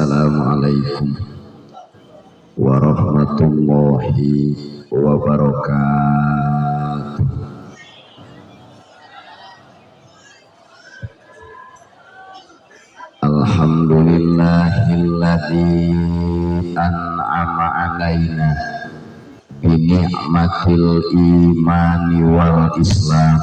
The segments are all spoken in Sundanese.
Assalamualaikum warahmatullahi wabarakatuh. Alhamdulillahilladzi an'ama alaina bi ni'matil imani wal islam.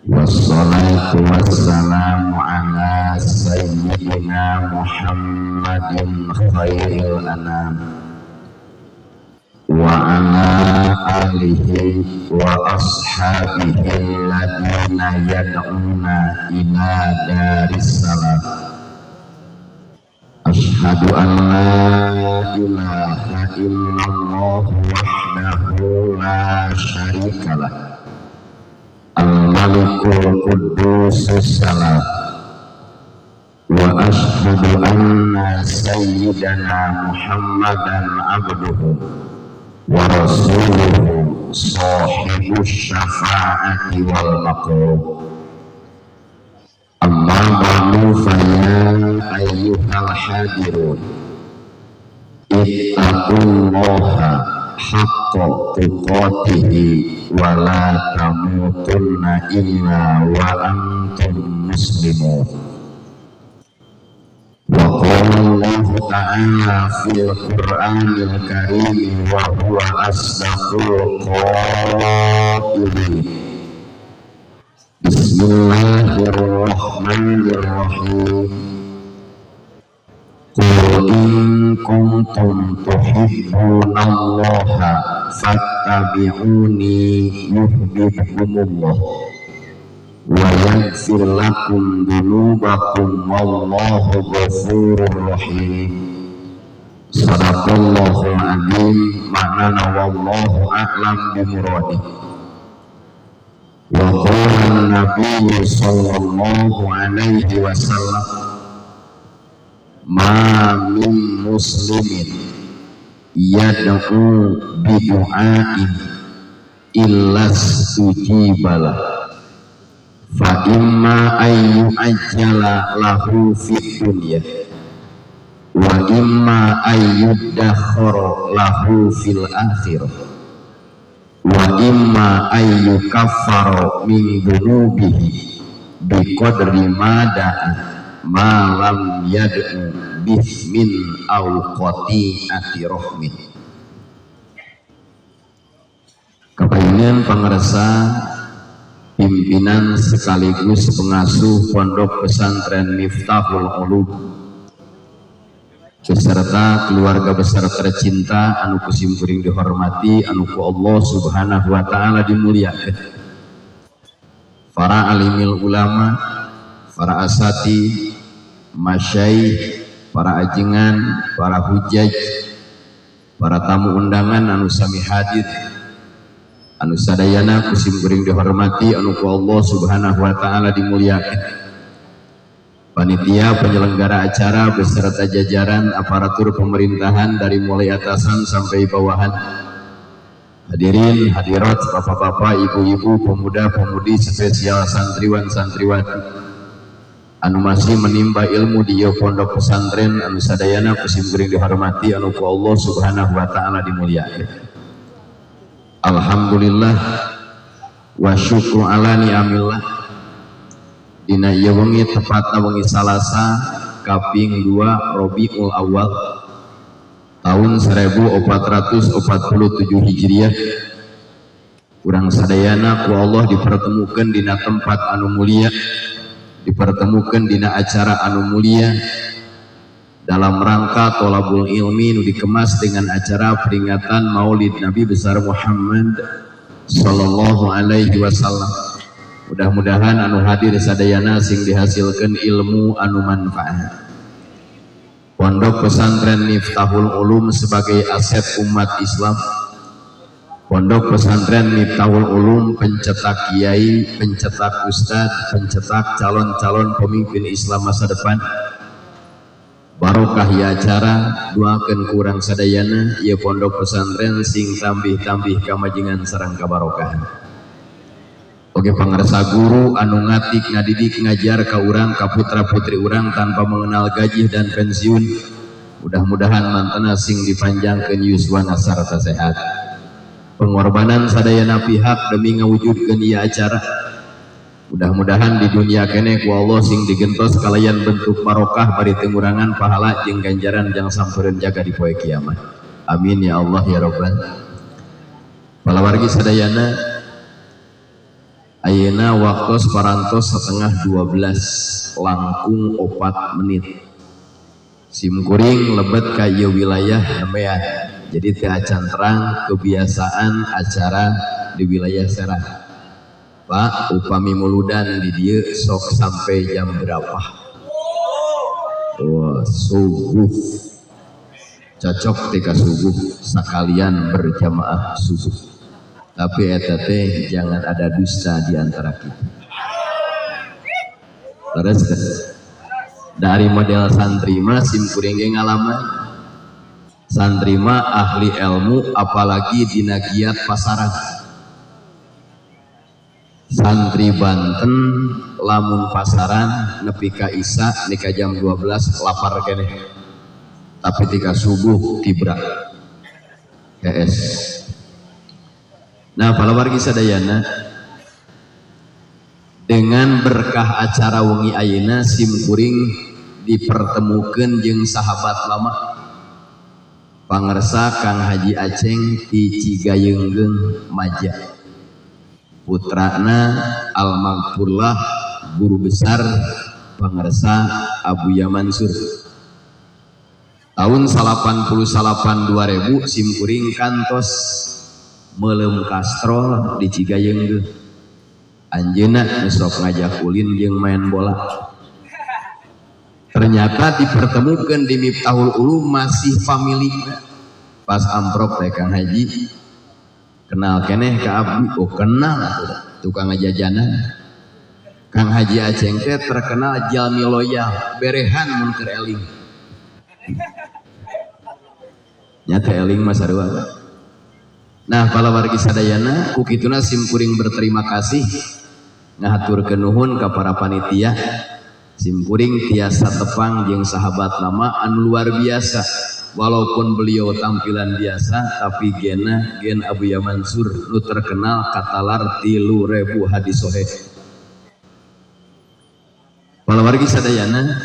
Wassalatu wassalamu ala sayyidina Muhammadin khairil anam wa ala alihi wa ashabihi alladhina yad'una ila daris salam. Ashhadu an la ilaha illallah wahdahu la syarikalah Al-Malikul Quddus Salam wa ashhadu anna sayyidana Muhammadan abduhu wa rasuluhu sahibus syafaati wal maqam. Amma ba'du fa ya ayyuhal hadirun ittaqullaha haqqa tuqatihi wa la tamutunna illa wa antum muslimun. Wa qala Allahu ta'ala fil Qur'anil Karim wa huwa asdaqul qailin. Bismillahirrahmanirrahim. Qul in kuntum tuhibbunallaha fattabi'uni yuhibbukumullah wa yaghfir lakum dzunubakum wallahu ghafurur rahim. Sadaqallahul azim. Ma'nana wallahu a'lam bimuradi. Wa qala an-nabiyyu sallallahu alaihi wasallam ma min muslimin yad'u bi du'ain illa stujibalah fa imma ayyu ajjala lahu fid dunya wa imma ayyudakhara lahu fil akhirah wa imma ayyu kaffara min dzunubihi bi qadri ma da'a ma lam yad'u bismin aw qati'ati rahmin. Kapayungan pangersa pimpinan sekaligus pengasuh Pondok Pesantren Miftahul Ulum beserta keluarga besar tercinta anu ku simkuring dihormati anu ku Allah Subhanahu wa taala dimuliakeun, para alimil ulama, para asati, masyaikh, para ajengan, para hujaj, para tamu undangan anu sami hadir, anu sadayana ku simkuring dihormati anu ku Allah Subhanahu wa taala dimuliakeun, panitia penyelenggara acara beserta jajaran aparatur pemerintahan dari mulai atasan sampai bawahan, hadirin hadirat, bapak-bapak, ibu-ibu, pemuda-pemudi, spesial santriwan santriwati anu masih menimba ilmu di pondok pesantren anu sadayana ku simkuring dihormati anu ku Allah Subhanahu wa taala dimuliakeun. Alhamdulillah wa syukru ala ni'amillah. Dina ieu wengi tepatna wengi Salasa kaping 2 Rabiul Awal tahun 1447 Hijriah, urang sadayana ku Allah dipertemukan dina tempat anu mulia, dipertemukan dina acara anu mulia dalam rangka tolabul ilmi nu dikemas dengan acara peringatan Maulid Nabi besar Muhammad sallallahu alaihi wasallam. Mudah-mudahan anu hadir sadayana sing dihasilkan ilmu anu manfaat. Pondok Pesantren Miftahul Ulum sebagai aset umat Islam, Pondok Pesantren Miftahul Ulum pencetak kiai, pencetak ustadz, pencetak calon-calon pemimpin Islam masa depan. Barokah ya acara, doakeun kurang sadayana ya pondok pesantren sing tambih-tambih kamajengan sareng kabarokahan. Oge pangarsa guru anu ngatik ngadidik ngajar ka urang ka putra-putri urang tanpa mengenal gaji dan pensiun. Mudah-mudahan mantena sing dipanjangkeun yuswana sarta sehat. Pengorbanan sadayana pihak demi ngawujudkeun ieu acara. Mudah-mudahan di dunia keneh ku Allah sing digentos kalayan bentuk barokah bari teu ngurangan pahala jeung ganjaran jang sampereun jaga di poe kiamat. Amin ya Allah ya Rabbal. Palawargi sadayana, ayeuna waktos parantos 11:30 langkung 4 menit. Simkuring lebet ka ieu wilayah nembean. Jadi teu acan terang kebiasaan acara di wilayah Serang. Pak, upami muludan di dieu sok sampai jam berapa? Wah, subuh. Cocok tika subuh sekalian berjamaah subuh. Tapi eta teh jangan ada dusta di antara kita. Terus dari model santri mah simkuring ge ngalaman. Santri mah ahli ilmu apalagi dina giat pasaran. Santri Banten lamun pasaran nepi ka isya nika jam 12 lapar keneh. Tapi tika subuh tibra. KS. Nah, palawargi sadayana, dengan berkah acara wengi ayeuna simkuring dipertemukeun jeung sahabat lama. Pangersa Kang Haji Aceng ti Cigayeunggeung Maja. Putrana Al-Maghfurlah guru besar pangersa Abuya Mansur. Tahun 89 2000 simkuring kantos meuleum kastrol di Cigayeunggeung. Anjeunna sok ngajak ulin jeung main bola. Ternyata dipertemukan di Miftahul Ulum masih family. Pas amprok teh Kang Haji kenal keneh ka abdi, oh kenal atuh tukang ngajajanan. Kang Haji Aceng teh terkenal jalmi loyal, berehan mun keur eling. Nyata eling mah sarua. Nah, palawargi sadayana ku kituna simkuring berterima kasih ngahaturkeun nuhun ka para panitia. Simkuring tiasa tepang jeung sahabat lama anu luar biasa. Walaupun beliau tampilan biasa tapi gena gen Abuya Mansur nu terkenal katalar 3000 hadis soheh. Palawargi sadayana,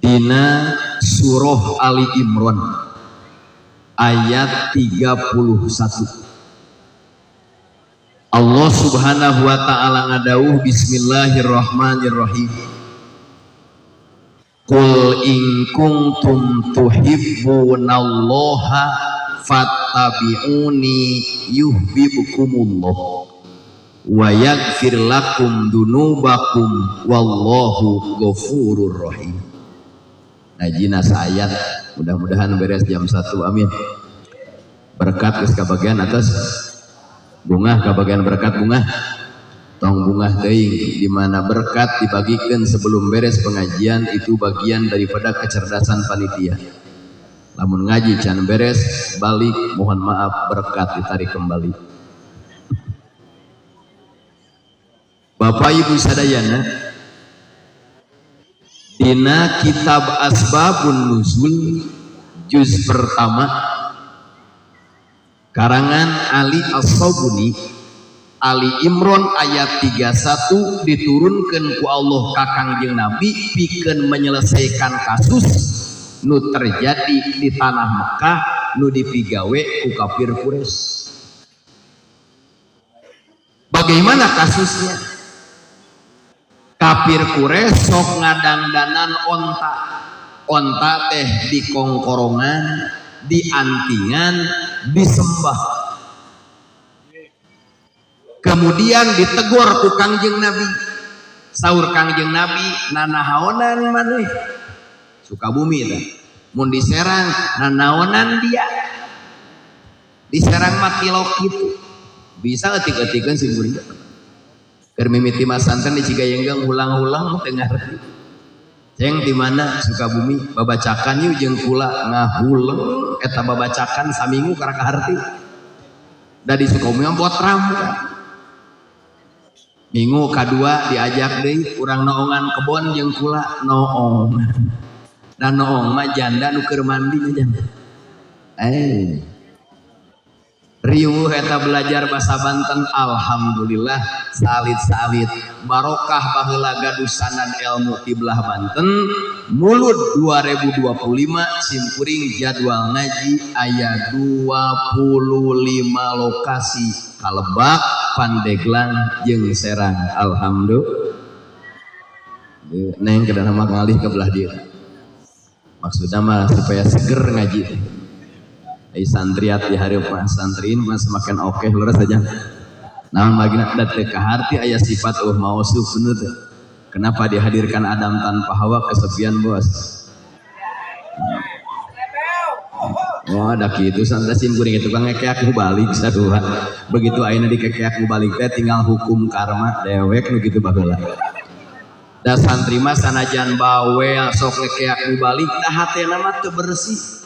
dina surah Ali Imran ayat 31 Allah Subhanahu wa ta'ala ngadauh bismillahirrahmanirrahim. Qul in kuntum tuhibbunallaha fattabi'uni yuhibbukumullah wa yaghfir lakum dunubakum wallahu ghafurur rahim. Najina ayat, mudah-mudahan beres jam 1, amin. Berkat geus kabagian atas bungah, kabagian berkat bungah. Tong bungah teuing, di mana berkat dibagikan sebelum beres pengajian itu bagian daripada kecerdasan panitia. Lamun ngaji can beres, balik mohon maaf berkat ditarik kembali. Bapak Ibu sadayana, dina kitab Asbabun Nuzul juz pertama karangan Ali As-Sabuni, Ali Imran ayat 31 diturunkan ku Allah ka Kangjeng Nabi pikeun menyelesaikan kasus nu terjadi di tanah Mekah nu dipigawe ku kafir Quraisy. Bagaimana kasusnya? Kafir Quraisy sok ngadangdanan onta. Onta teh dikongkorongan, diantingan, disembah. Kemudian ditegur ku Kangjeng Nabi. Saur Kangjeng Nabi, nanahaonan maneh? Sukabumi teh. Mun diserang nanaonan dia? Diserang mah tilok kitu. Bisa eutik-eutikeun sing kuring. Keur mimiti masanten di Cigayenggeung ulang-ulang teu ngarti. Ceng di mana Sukabumi babacakan yeuh jeung kula ngahuleng eta babacakan saminggu karaka harti. Da di Sukabumi mah botram. Minggu kadua diajak deui urang noongan kebon jeung kula noong. Dan noong mah janda nu keur mandi nya janda. Riuh eta belajar bahasa Banten, alhamdulillah salit-salit barokah baheula gaduh sanad ilmu ti belah Banten. Mulud 2025 simkuring jadwal ngaji aya 25 lokasi ka Lebak, Pandeglang jeung Serang. Alhamdulillah. Neng kedah mah ngalih ke belah dieu. Maksudna mah supaya seger ngaji. Ai santriat di hareup mah santriin mah semakin oke leres aja. Nah, magina da teu kaharti aya sifat mausuf bener teh. Kenapa dihadirkan Adam tanpa Hawa? Kesepian, bos. Wah, da kitu santai sim kuring itu kan ngekeak ku balik sarua. Begitu ayeuna dikekeak ku balik teh tinggal hukum karma dewek nu kitu baheula. Da santri mah sanajan bawel sok ngekeak ku balik da hatena mah teu bersih.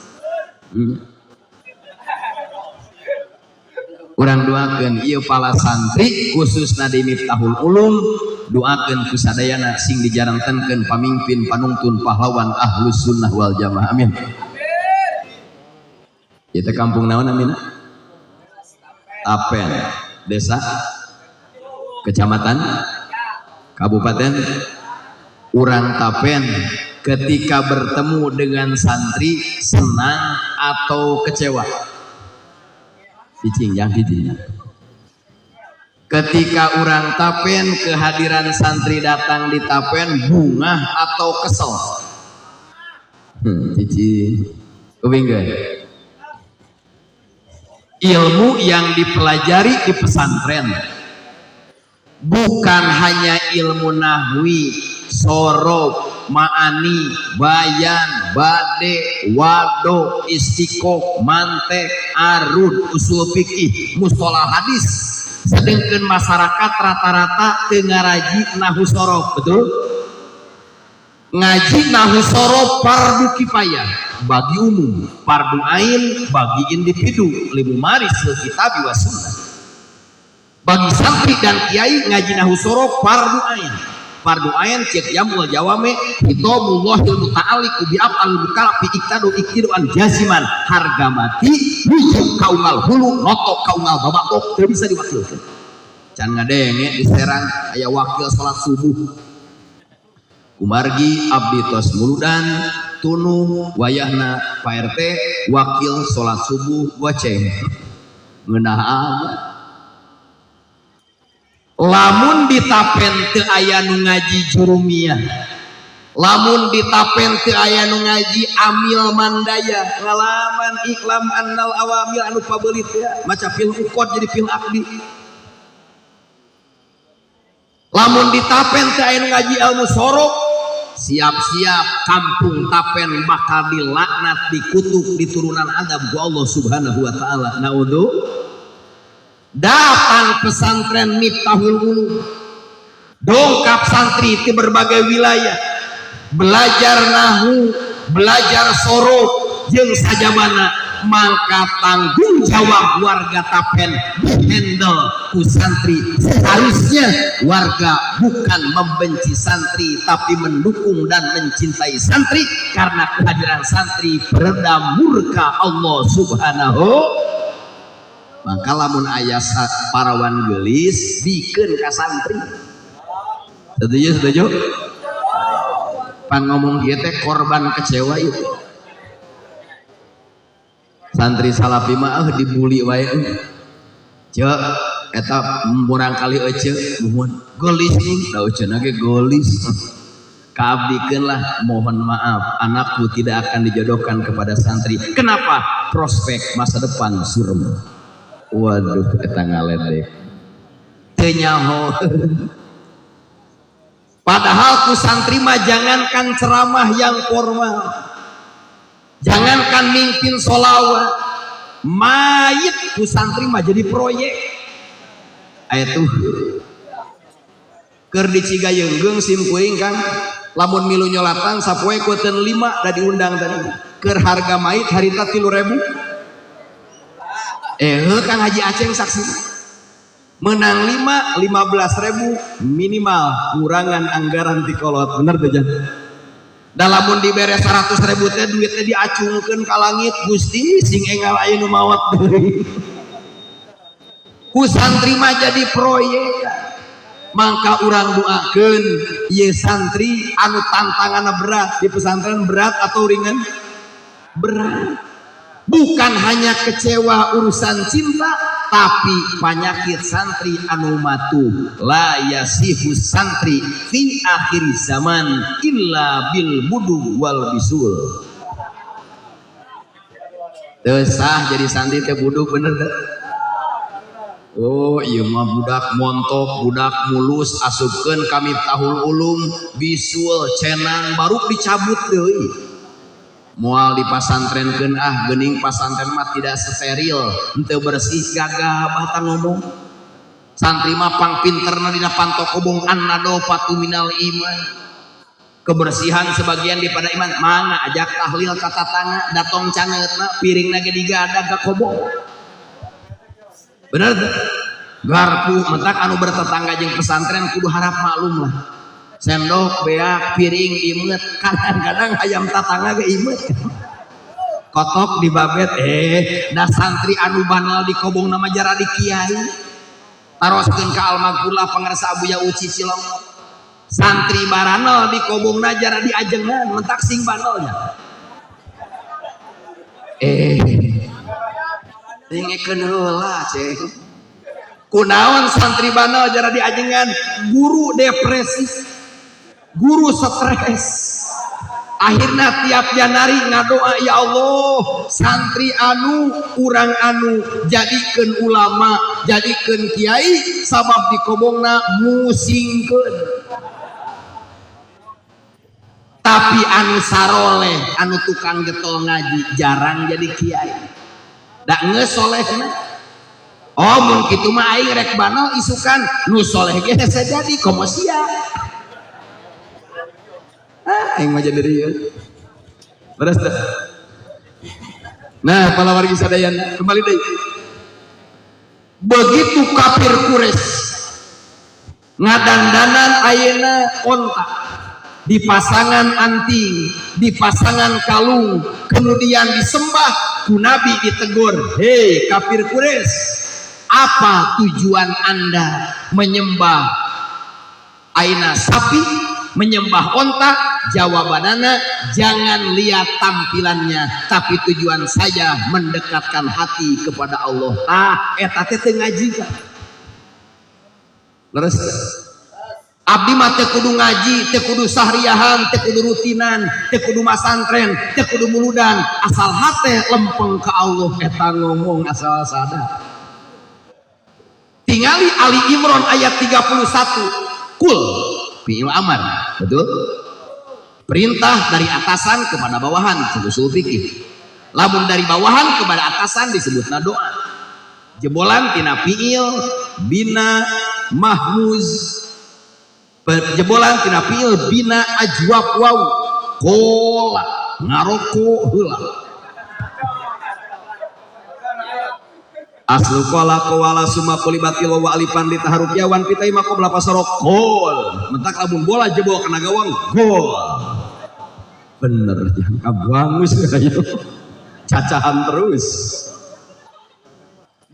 Urang doakeun ieu pala santri khususna di Miftahul Ulum, doakeun ku sadayana sing dijarantenkeun pamimpin panuntun pahlawan ahlus sunnah wal jamaah, amin. Ieu teh kampung naon amina? Tapen, desa, kecamatan, kabupaten. Urang Tapen ketika bertemu dengan santri senang atau kecewa? Cicing, jangan cicing. Ketika urang Tapen kehadiran santri datang di Tapen bungah atau kesel? Cicing. Kuping. Ilmu yang dipelajari di pesantren bukan hanya ilmu nahwi, sorof, ma'ani, bayan, bade, wado, istiqoq, mantek, arud, usul fikih, mustolah hadis. Sedangkan masyarakat rata-rata teu ngaraji nahu sorof, betul? Ngaji nahu sorof fardu kifayah bagi umum, fardu ain bagi individu, limu maris kitab wa sunnah. Bagi santri dan kiai ngaji nahu sorof fardu ain. Fardu ain cek jamul jawame hitabullahil muta'alliqu bi af'al mukallafi iktadu iktiduan jaziman, harga mati wujud kaungal hulu notok kaungal babatok teu bisa diwakilkeun. Can ngadenge di Serang aya wakil salat subuh. Kumargi abdi tos muludan tunu wayahna Pak RT wakil salat subuh goceng. Ngeunah amat. Lamun ditapen teu aya nu ngaji jurumiyah, lamun ditapen teu aya nu ngaji amil mandaya, ngalaman iklam annal awamil anu pabeulit ya, maca fil uqad jadi fil aqdi. Lamun ditapen teu aya nu ngaji ilmu sorok, siap-siap kampung Tapen bakal dilaknat, dikutuk, diturunan adab ku Allah Subhanahu wa taala. Naudzu. Datang pesantren Miftahul Ulum, dongkap santri di berbagai wilayah, belajar nahu, belajar sorof jeung sajabana, maka tanggung jawab warga Tapen dihandle ku santri. Seharusnya warga bukan membenci santri tapi mendukung dan mencintai santri, karena kehadiran santri peredam murka Allah Subhanahu. Maka lamun aya parawan geulis bikeun ka santri. Setuju, setuju? Pan ngomong kieu teh korban kecewa itu. Santri salafi mah dibully wae. Ceuk eta murang kali ece muhun geulis ning, da eceuna ge geulis. Kaabdikeun lah, mohon maaf anakku tidak akan dijodohkan kepada santri. Kenapa? Prospek masa depan surem. Waduh, eta ngaledek. Teu nyaho. Padahal ku santri mah jangankan ceramah yang formal, jangankan mimpin solawat, mayit ku santri mah jadi proyek. Aya tuh keur di Cigayeunggeung sim kuring Kang, lamun milu nyolatan sapoe kueteun 5 da diundang tadi. Keur harga mayit harita 3.000. Kang Haji Aceng saksi. Menang 5, 15.000 minimal kurangan anggaran ti kolot, bener teh Jan? Dalamun dibere 100.000 teh duitnya diacungkeun ka langit, Gusti sing enggal aya nu maot deui. Ku santri mah jadi proyek. Mangka urang doakeun ieu santri anu tantanganna berat di pesantren, berat atau ringan? Berat. Bukan hanya kecewa urusan cinta, tapi penyakit santri anu matuh. La yasihu santri fi akhir zaman illa bil budu wal bisul. Teu sah jadi santri teh buduk, bener teh? Oh iya mah budak montok, budak mulus, asupkeun ka Miftahul Ulum, bisul, cenang, baru dicabut deui. Moal dipasantrenkeun ah, geuning pasantren mah tidak steril, henteu bersih, gagah bahkan ngomong. Santri mah pangpinterna dina panto kobong an-nadofatu minal iman. Kebersihan sebagian daripada iman. Mangga ajak tahlil ka tatangga, datong cangeutna, piringna ge digadag ka kobong. Bener teu? Garpu mentak anu bertetangga jeung pesantren kudu harap maklum lah. Sendok, beak, piring, imet, kadang-kadang ayam tatangga ge imet. Kotok dibabet, da santri anu banal di kobong nama jara di kiai. Taroskeun ka Almagfurlah pangarsa Abuya Uci Cilongok. Santri baranal di kobongna jara di ajengan, mentak sing banalnya. Dengekeun heula ceng. Kunaon santri banal jara di ajengan, guru depresi, guru stres. Akhirnya tiap Januari ngadoa, ya Allah, santri anu urang anu jadikeun ulama, jadikeun kiai, sabab di kobongna musingkeun. Tapi anu saroleh, anu tukang getol ngaji jarang jadi kiai. Da geus solehna. Oh mun kitu mah aing rek banal isukan nu soleh ge hese jadi komo sia. Ah aing mah jadi rieu. Beres teh. Nah, para wargi sadayana kembali deui. Begitu kafir Quraisy ngadandanan ayeuna onta, dipasangan anting, dipasangan kalung, kemudian disembah, ku Nabi ditegur, "Hei kafir Quraisy, apa tujuan Anda menyembah aina sapi, menyembah onta?" Jawabanana, jangan lihat tampilannya, tapi tujuan saya mendekatkan hati kepada Allah. Ah, eta teh teu ngaji kan? Leres teu? Abdi mah teu kudu ngaji, teu kudu sahriahan, teu kudu rutinan, teu kudu masantren, teu kudu muludan, asal hate lempeng ke Allah, eta ngomong asal sadar. Tingali Ali Imran ayat 31. Kul fi'il amar, betul? Perintah dari atasan kepada bawahan, usul fikih. Lamun dari bawahan kepada atasan disebutna doa. Jebolan tina fi'il bina mahmuz, jebolan tina fi'il bina ajwab waw, kola ngaroko heula. Aslu kola kowala summa kulibatil wa alifan li taharukiawan pitai maqobla pasaro gol. Mentak lamun bola jebol kana gawang gol. Bener jangan kabangus ayo. Cacahan terus.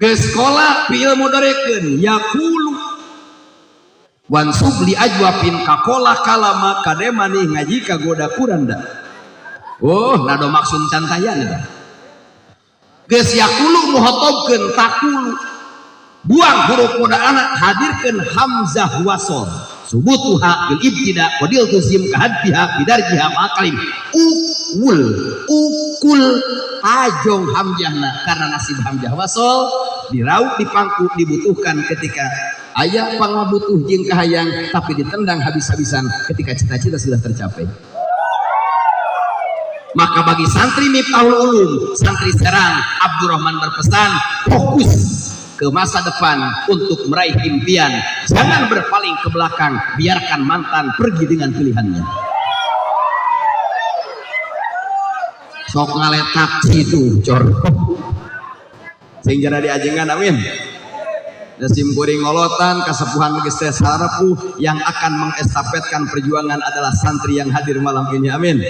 Geus kola fi'il mudhorekeun yaqulu wansub li ajwafin kakola kalama kademani ngaji kagoda kuranda. Oh, nado maksud cantayan eta. Geus yaqulu muhatobkeun taqulu. Buang huruf mudana hadirkeun hamzah wasol. Subutuha bil ibtida wa dil tuzim kahadfiha bidarjiha maqalim. Ukul ukul tajong hamzahna karena nasib hamzah wasol diraup dipangku dibutuhkan ketika aya pangabutuh jeung kahayang tapi ditendang habis-habisan ketika cita-cita sudah tercapai. Maka bagi santri Miftahul Ulum, santri Serang, Abdurrahman berpesan fokus ke masa depan untuk meraih impian, jangan berpaling ke belakang, biarkan mantan pergi dengan pilihannya. Sok ngaletak situ cor sing jara diajengan, amin. Da sim kuring ngolotan kasepuhan geus teh sarapuh, yang akan mengestafetkan perjuangan adalah santri yang hadir malam ini. Amin.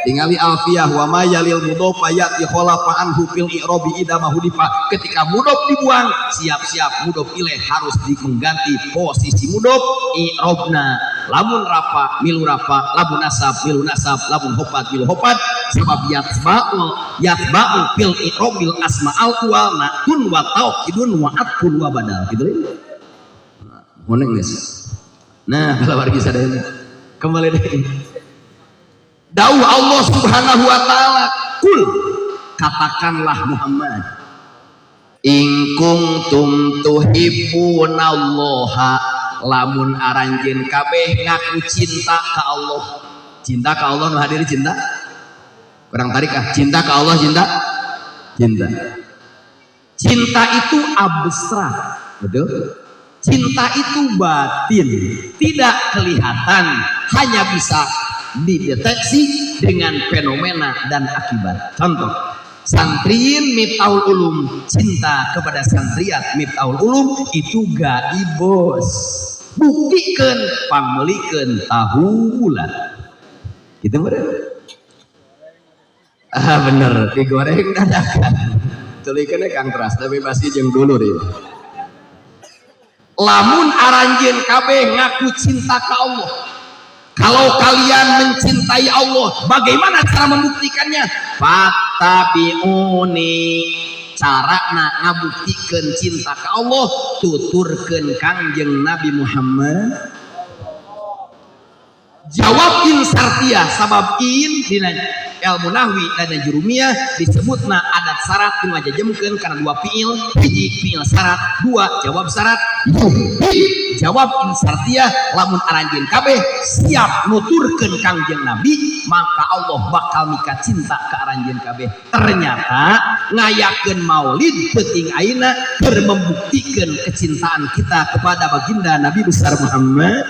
Tingali alfiah wa ma yalil mudhofa yati khalafa anhu fil i'rabi idza mahudifa. Ketika mudhof dibuang, siap-siap mudhof ilaih harus mengganti posisi mudhof i'rabna. Lamun rafa milu rafa, lamun nasab milu nasab, lamun hofad milu hofad. Sebab yatba'u yatba'u fil i'rabil asma'al uwal na'tun wa tauqidun wa atfun wa badal. Gitu ya. Mun geus. Nah, kalau wargi sadayana kembali deui. Dawuh Allah Subhanahu wa taala, "Kul," katakanlah Muhammad, "in kuntum tuhibbunallaha," lamun aranjeun kabeh ngaku cinta ka Allah. Cinta ka Allah, nu hadir cinta? Kurang tarik ah, cinta ka Allah, cinta? Cinta. Cinta itu abstrak, betul? Cinta itu batin, tidak kelihatan, hanya bisa dideteksi dengan fenomena dan akibat. Contoh, santriin Miftahul Ulum cinta kepada santriat Miftahul Ulum itu gaib, bos. Buktikan pangmeulikeun tahu bulat. Gitu bener? Ah bener, digoreng dadakan. Tulikeun Kang Teras, tapi pasti jeung dulur ieu. Lamun aranjeun kabeh ngaku cinta ka Allah, kalau kalian mencintai Allah, bagaimana cara membuktikannya? Fattabi'uni. Cara nak ngabuktikeun cinta ka Allah, tuturkeun Kangjeng Nabi Muhammad. Jawab in sartiah, sabab in dina ilmu nahwi dan jurumiyah disebutna adat syarat nu ngajajemkeun kana dua fiil, hiji fiil syarat, dua jawab syarat. Jawab in sartiah, lamun aranjeun kabeh siap nuturkeun Kangjeng Nabi, maka Allah bakal mika cinta ke aranjeun kabeh. Ternyata ngayakeun maulid peuting ayeuna keur membuktikan kecintaan kita kepada baginda Nabi besar Muhammad.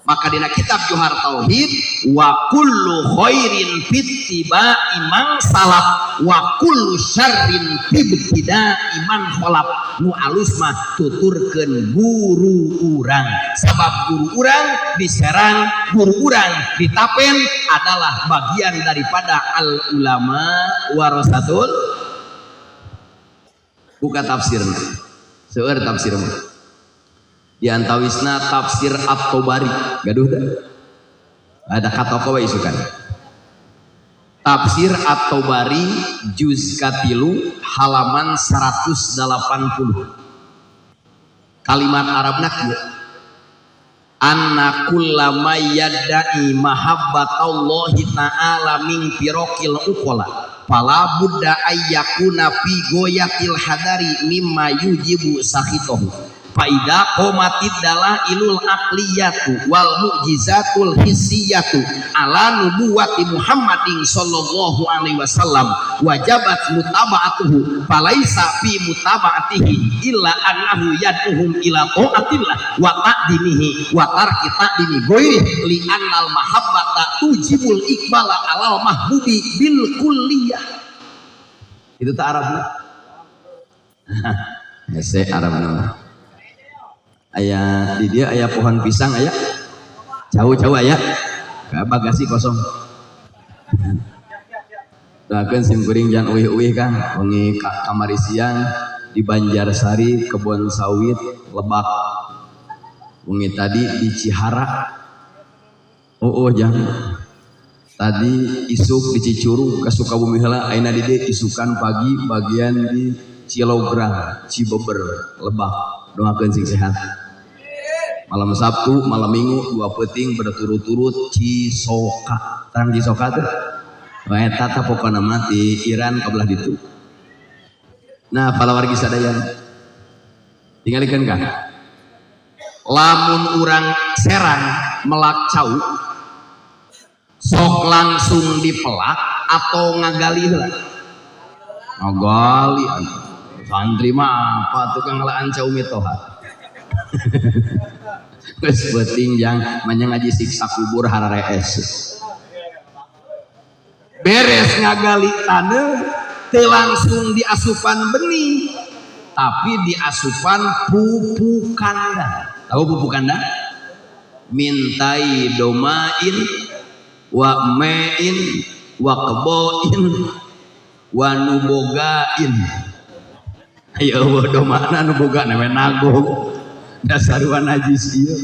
Maka dina kitab Johar Tauhid, wa kullu khairin fittiba'i man salaf wa kullu syarrin fibtida'i man kholaf. Nu alus mah tuturkeun guru urang, sabab guru urang di Serang, guru urang di Tapen adalah bagian daripada al ulama warasatul. Buka tafsirna, seueur tafsir mah. Di antawisna tafsir At-Tabari, gaduh da ada kata we isukan tafsir At-Tabari juz katilu halaman 180, kalimat Arabna kieu, anna kullama yadda'i mahabbatallahi ta'ala min firaqil uqala fala budda ayyakuna fi goyatil hadari mimma yujibu sakhitahu faida qomatid dalailul aqliyatu wal mu'jizatul hissiyatu ala nubuwati Muhammadin sallallahu alaihi wasallam wajabat mutaba'atuhu falaisa fi mutaba'atihi illa annahu yad'uhum ila ta'atillah wa ta'dimihi wa tarki ta'dimi ghairi li annal mahabbata tujibul iqbala alal mahbubi bil kulliyah. Itu tak Arabna. Hese Arabna. Aya di dia aya pohon pisang, aya jauh-jauh, aya ke bagasi kosong. Doakeun sim kuring jangan uih-uih, Kang. Wengi kamari siang di Banjarsari, Kebon Sawit, Lebak. Wengi tadi di Cihara. Oh, jangan tadi isuk di Cicurug ke Sukabumi heula, ayeuna di dieu isukan pagi bagian di Cilograng, Cibeber, Lebak. Doakeun sing sehat. Malam Sabtu, malam Minggu, dua peting berturut-turut Cisoka. Terang Cisoka tuh? Wah, eta tah pokona mah di Iran ka belah ditu. Nah, para wargi sadayana. Tingalikeun, Kang. Lamun urang Serang melak cau, sok langsung dipelak atau ngagali heula? Ngagali. Santri mah apa tukang ngelaan cau mitoha. Geus peuting jang manya ngaji siksa kubur hararees. Beres ngagali taneuh teu langsung diasupan benih. Tapi diasupan pupuk kandang. Tahu pupuk kandang? Mintai domain wa mein wa keboin wa nubogain. Ayo eueuh domana nu boga we nagog. Dasar wa najis ieu.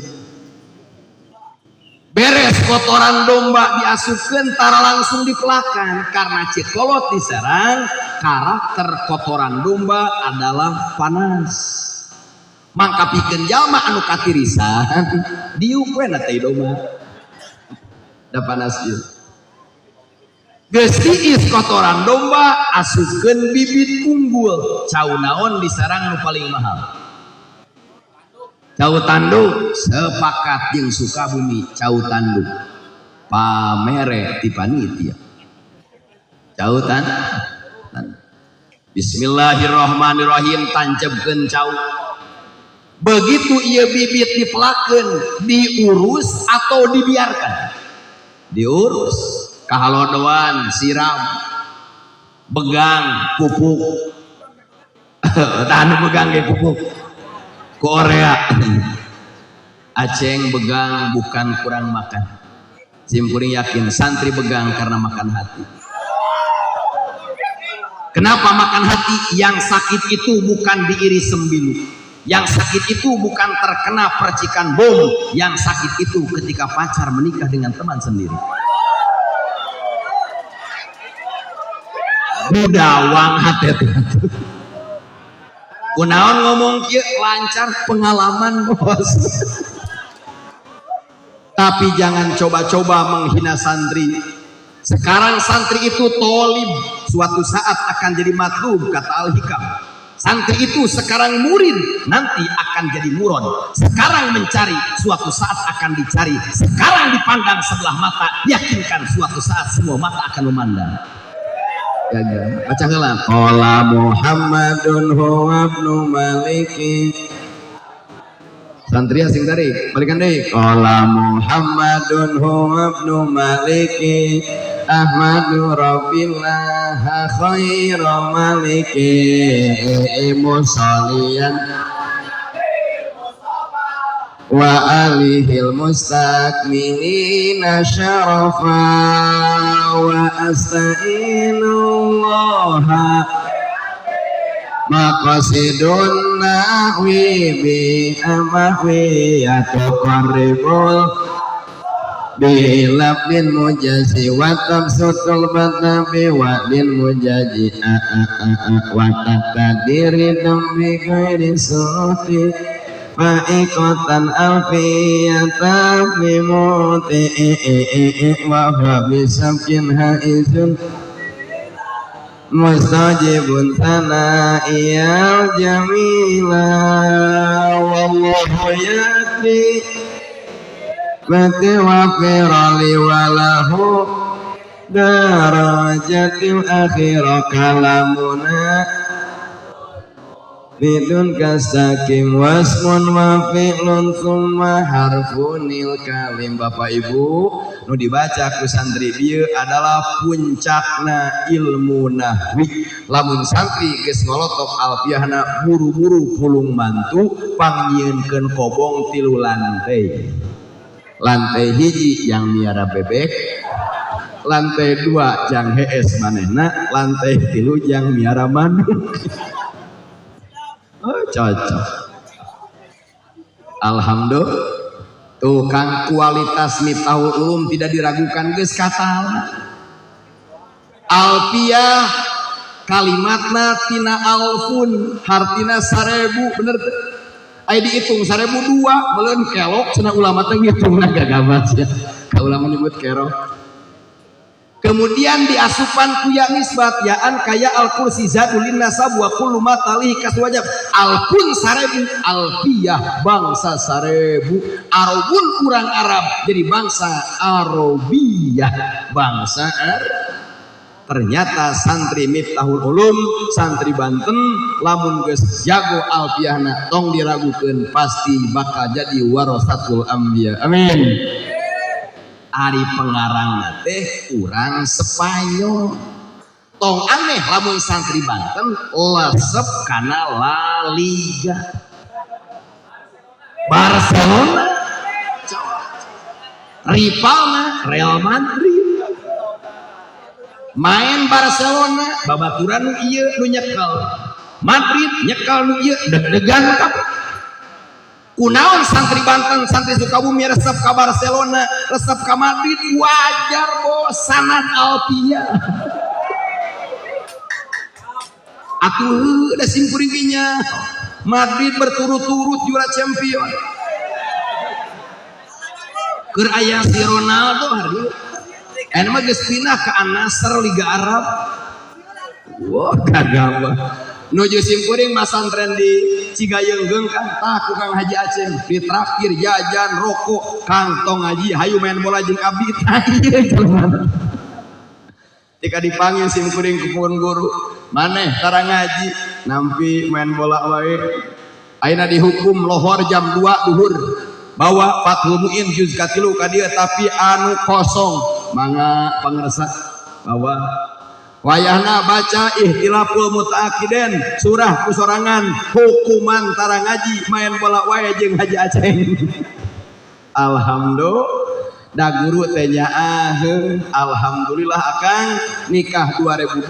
Beres kotoran domba diasupkeun tara langsung dipelakan karena cikolot diserang karakter kotoran domba adalah panas. Mangka pikeun jalma anu katirisan diuk we na teh domba. Da panas ieu. Geus tiis kotoran domba asupkeun bibit unggul. Cau naon diserang nu paling mahal? Cau tanduk sepakat jeung Sukabumi cau tanduk pamere ti panitia. Cau tanduk. Bismillahirrahmanirrahim tancebkeun cau. Begitu ieu bibit dipelakeun, diurus atau dibiarkan? Diurus, kahalodoan, siram, begang, pupuk. Tah nu begang ge pupuk. Korea. Aceng begang bukan kurang makan. Simkuring yakin santri begang karena makan hati. Kenapa makan hati? Yang sakit itu bukan diiris sembilu. Yang sakit itu bukan terkena percikan bom. Yang sakit itu ketika pacar menikah dengan teman sendiri. Budawang hati itu. Kunaon ngomong kieu lancar pengalaman bos. Tapi jangan coba-coba menghina santri. Sekarang santri itu tolib, suatu saat akan jadi matlub kata Al-Hikam. Santri itu sekarang murid, nanti akan jadi murad. Sekarang mencari, suatu saat akan dicari. Sekarang dipandang sebelah mata, yakinkan suatu saat semua mata akan memandang. Ya, ya. Baca heula. Qala Muhammadun huwa ibnu Maliki. Santri asing tarik, balikan deui. Qala Muhammadun huwa ibnu Maliki. Ahmadu Rabbillah khairu maliki musalian wa alihil mustakmilina syarafa wa asta'inullaha maqasidun nahwi bi amahwi yatuqarribul bilabdin mujazi wa tabsutul batabi wa lil mujazi a a a wa taqdiri dami ghairi suti fa'iqatan alfiyatan bi muti wa fa bisabkin haizun mustajibun sana'iyal jamila wallahu yakfi mati wa firali walahu darajatil akhirah kalamuna bidun kasakim wasmun wa fi'lun thumma harfunil kalim. Bapak Ibu nu dibaca ku santri bieu adalah puncakna ilmu nahwi. Lamun santri geus ngolotok alfiahna buru-buru pulung mantu pangnyieunkeun kobong 3 lantai. Lantai hiji yang miara bebek, lantai 2 jang hees manehna, lantai 3 jang miara manuk. Oh, cocok. Alhamdulillah. Tukang kualitas Miftahul Ulum tidak diragukan geus katala. Alfiah kalimatna tina alfun hartina 1000 bener teu? Aya dihitung 1002 meuleun kelok cenah ulama teh ngitungna gagabat sia. Ka ulama nyebut kerok. Kemudian diasupan ku ya nisbat yaan kaya al kursi zadulin nasab wa kullu ma talihi kaswajab. Alfun 1000 alfiyah bangsa 1000 arabun urang Arab jadi bangsa Arabiyah bangsa Arab. Ternyata santri Miftahul Ulum santri Banten lamun geus jago alfiahna tong diragukeun pasti bakal jadi warasatul anbiya. Amin. Ari pengarangna teh urang Spanyol. Tong aneh lamun santri Banten lesep kana La Liga. Barcelona rivalna Real Madrid. Main Barcelona babaturan nu ieu nu nyekel, Madrid nyekel nu ieu deg-degan kabeh. Kunaon santri Banten, santri Sukabumi resep ka Barcelona, resep ka Madrid? Wajar bos, sanad alpia. Atuh da simkuring nya Madrid berturut-turut juara champion. Keur aya si Ronaldo hari ayeuna mah geus pindah ke Al Nassr Liga Arab. Wah, kagak. Nuju simkuring masantren di Cigayeunggeung kan tah ku Kang Haji Aceng ditraktir jajan rokok, Kang tong ngaji hayu main bola jeung abdi. Tah ieu jelema. Tika dipanggil simkuring ku pun guru, maneh tara ngaji nampi main bola wae. Ayeuna dihukum lohor jam 2 duhur. Bawa Fathul Muin juz katilu ka dieu tapi anu kosong mangga pangersa bawa. Wayahna baca Ihtilaful Mutaakidin surah kusorangan hukuman tara ngaji main bola wae jeung Haji Aceng. Alhamdulillah da guru teh nyaah alhamdulillah akang nikah 2002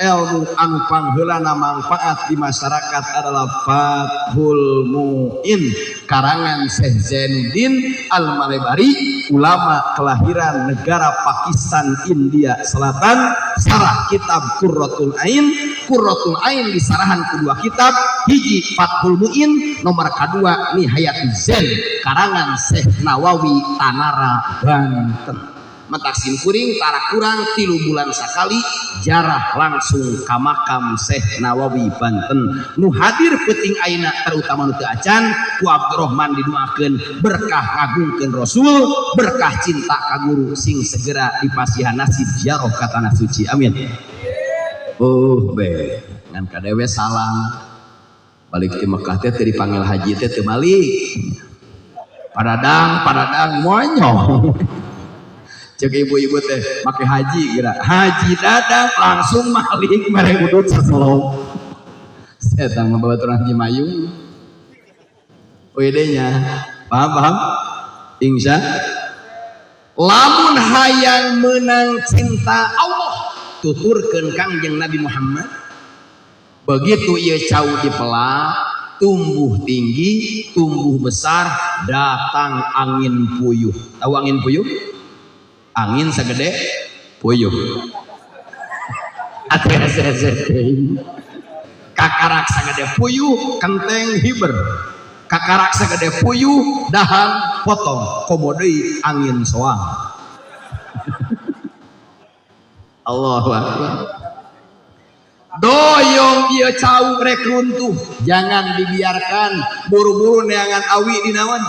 ilmu anu pangheulana manfaat di masyarakat adalah Fathul Muin karangan Syekh Zainuddin Al-Malebari, ulama kelahiran negara Pakistan India Selatan, sarah kitab Qurratul Ain. Qurratul Ain disarahan kedua kitab, hiji Fathul Muin, nomor kedua Nihayatuz Zain karangan Syekh Nawawi Tanara Banten. Matak simkuring tara kurang 3 bulan sakali jarah langsung ka makam Syekh Nawawi Banten. Nu hadir peuting ayeuna terutama nu teu acan ku Abdurrahman didoakeun berkah ngagungkeun Rasul, berkah cinta ka guru sing segera dipasihan nasib ziarah ka tanah suci. Amin. Oh be ngan kadewe salam balik ti Mekah teh teu dipanggil haji teh teu balik. Paradang paradang monyong. Cek ibu-ibu teh make haji geura. Haji Dadang langsung malik mere udut saselop. Setan mah babaturan Haji Mayung. Wede nya. Paham paham? Insya lamun hayang menang cinta Allah tuturkeun Kangjeng Nabi Muhammad. Begitu ieu cau dipelak, tumbuh tinggi, tumbuh besar, datang angin puyuh. Tahu angin puyuh? Angin segede puyuh. Kakarak segede puyuh, kenteng hiber. Kakarak segede puyuh, dahan potong, komo deui angin soang. Allahu Akbar. Doyong ieu cau rek runtuh, jangan dibiarkan buru-buru neangan awi di naon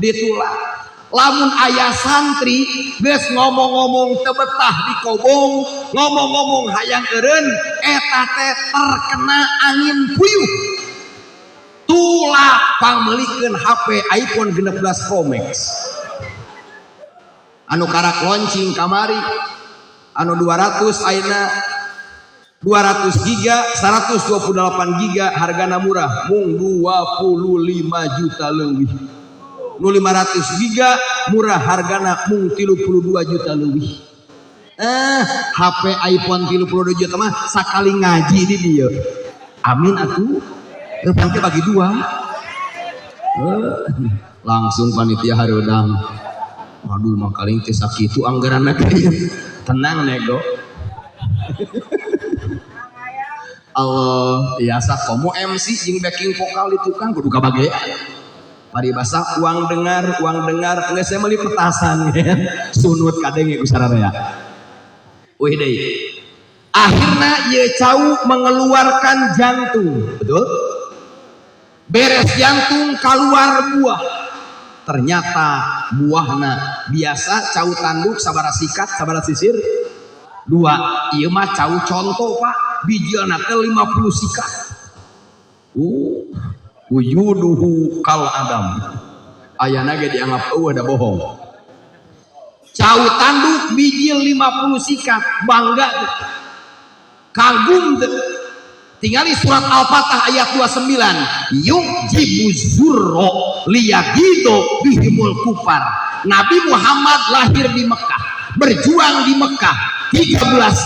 ditulak. Lamun ayah santri geus ngomong-ngomong teu betah di kobong, ngomong-ngomong hayang eureun, eta teh terkena angin puyuh. Tulak pangmeulikeun HP iPhone 16 Pro Max. Anu karak launching kamari anu 200 ayeuna 200 giga 128 giga hargana murah mung 25 juta leuwih. Nu 500 giga murah hargana mung 32 juta leuwih. HP iPhone 32 juta mah sakali ngaji di dieu. Amin atuh. Rupang teh bagi dua. Langsung panitia hareudang. Waduh mangkaling teh sakitu anggaranna kieu. Tenang nego. Allah biasa komo MC jeung backing vokal di tukang kudu kabagean. Paribasa uang dengar geus saya meuli petasan sunut kadenge ku sararea. Wih deui. Akhirna ieu cau mengeluarkan jantung, betul? Beres jantung keluar buah. Ternyata buahna biasa cau tanduk sabara sikat sabara sisir dua. Ieu mah cau contoh Pak, bijilna teh 50 sikat. Wujuduhu kal adam. Ayana ge dianggap eueuh da bohong. Cau tanduk bijil 50 sikat, bangga tuh. Kagum teu? Tingali surat Al-Fatah ayat 29, yujibu zurro liyagido bihimul kufar. Nabi Muhammad lahir di Mekah, berjuang di Mekah 13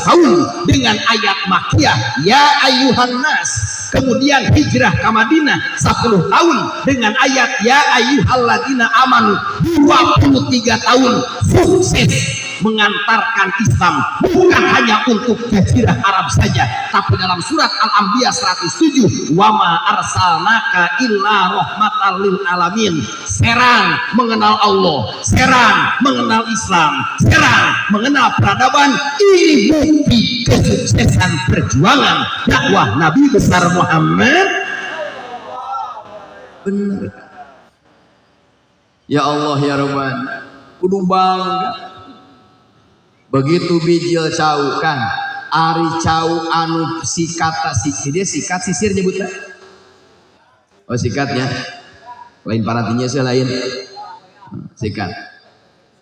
tahun dengan ayat Makkiyah ya ayyuhan nas, kemudian hijrah ke Madinah 10 tahun dengan ayat ya ayyuhalladzina amanu, 23 tahun sukses mengantarkan Islam bukan hanya untuk jazirah Arab saja, tapi dalam surat Al-Anbiya 107, wama arsalnaka illa rahmatan lil alamin. Serang mengenal Allah, serang mengenal Islam, serang mengenal peradaban. Ini bukti kesuksesan perjuangan dakwah Nabi besar Muhammad. Benar ya Allah ya Rabbana, kudu bangga. Begitu bijil cau kan, ari cau anu sikat si dia sikat sisir nyebutnya. Oh sikatnya, lain paratinya sih lain sikat.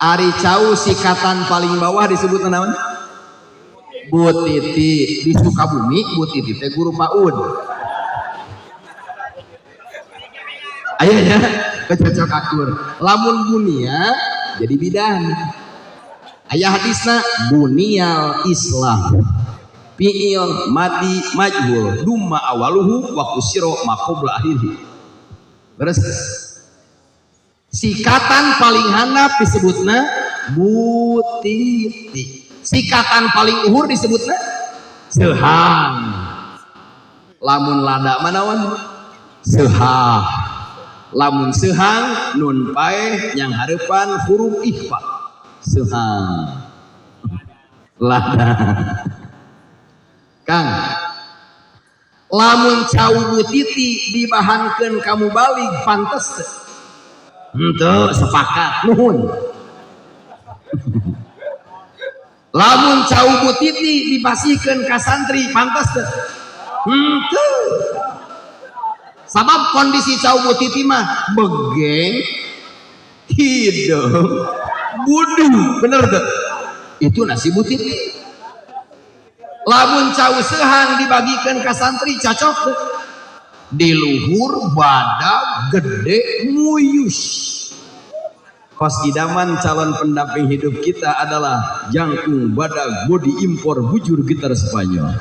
Ari cau sikatan paling bawah disebut naon? Butiti. Di Sukabumi butiti teh guru PAUD. Ayahnya kecocok akur. Lamun bunia jadi bidan. Ayah hadisna bunial Islam fi'il madi majhul dumma awaluhu wa kusiro ma qabla akhirih. Terus sikatan paling handap disebutna butiti, sikatan paling uhur disebutna sehang. Lamun lada manawan sehah, lamun sehang nun paeh yang hareupan huruf ikhfa sehang lada. Kang, lamun cau butiti dibahankeun kamu balik pantes teu? Henteu, sepakat nuhun. Lamun cau butiti dipasihkeun ka santri pantes teu? Henteu. Sabab kondisi cau butiti mah begeng hideung budu, bener tuh? Itu nasi butiti. Lamun cau sehang dibagikan ke santri cocok tuh? Di luhur badak gede muyus. Kos idaman calon pendamping hidup kita adalah jangkung badak body impor bujur gitar Spanyol.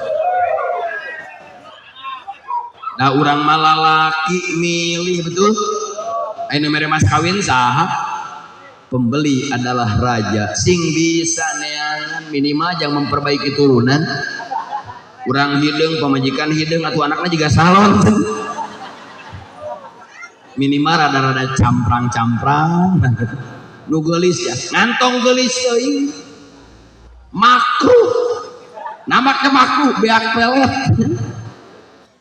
Nah urang malalaki milih betul. Ayeuna mere mas kawin saha? Pembeli adalah raja. Sing bisa neangan minimal jangan memperbaiki turunan. Urang hideung, pamajikan hideung, atau anaknya juga salon. Minimal rada-rada camprang-camprang. Nu geulis ya, ngantong geulis teuing. Makruh. Nama ke makruh beak pelet.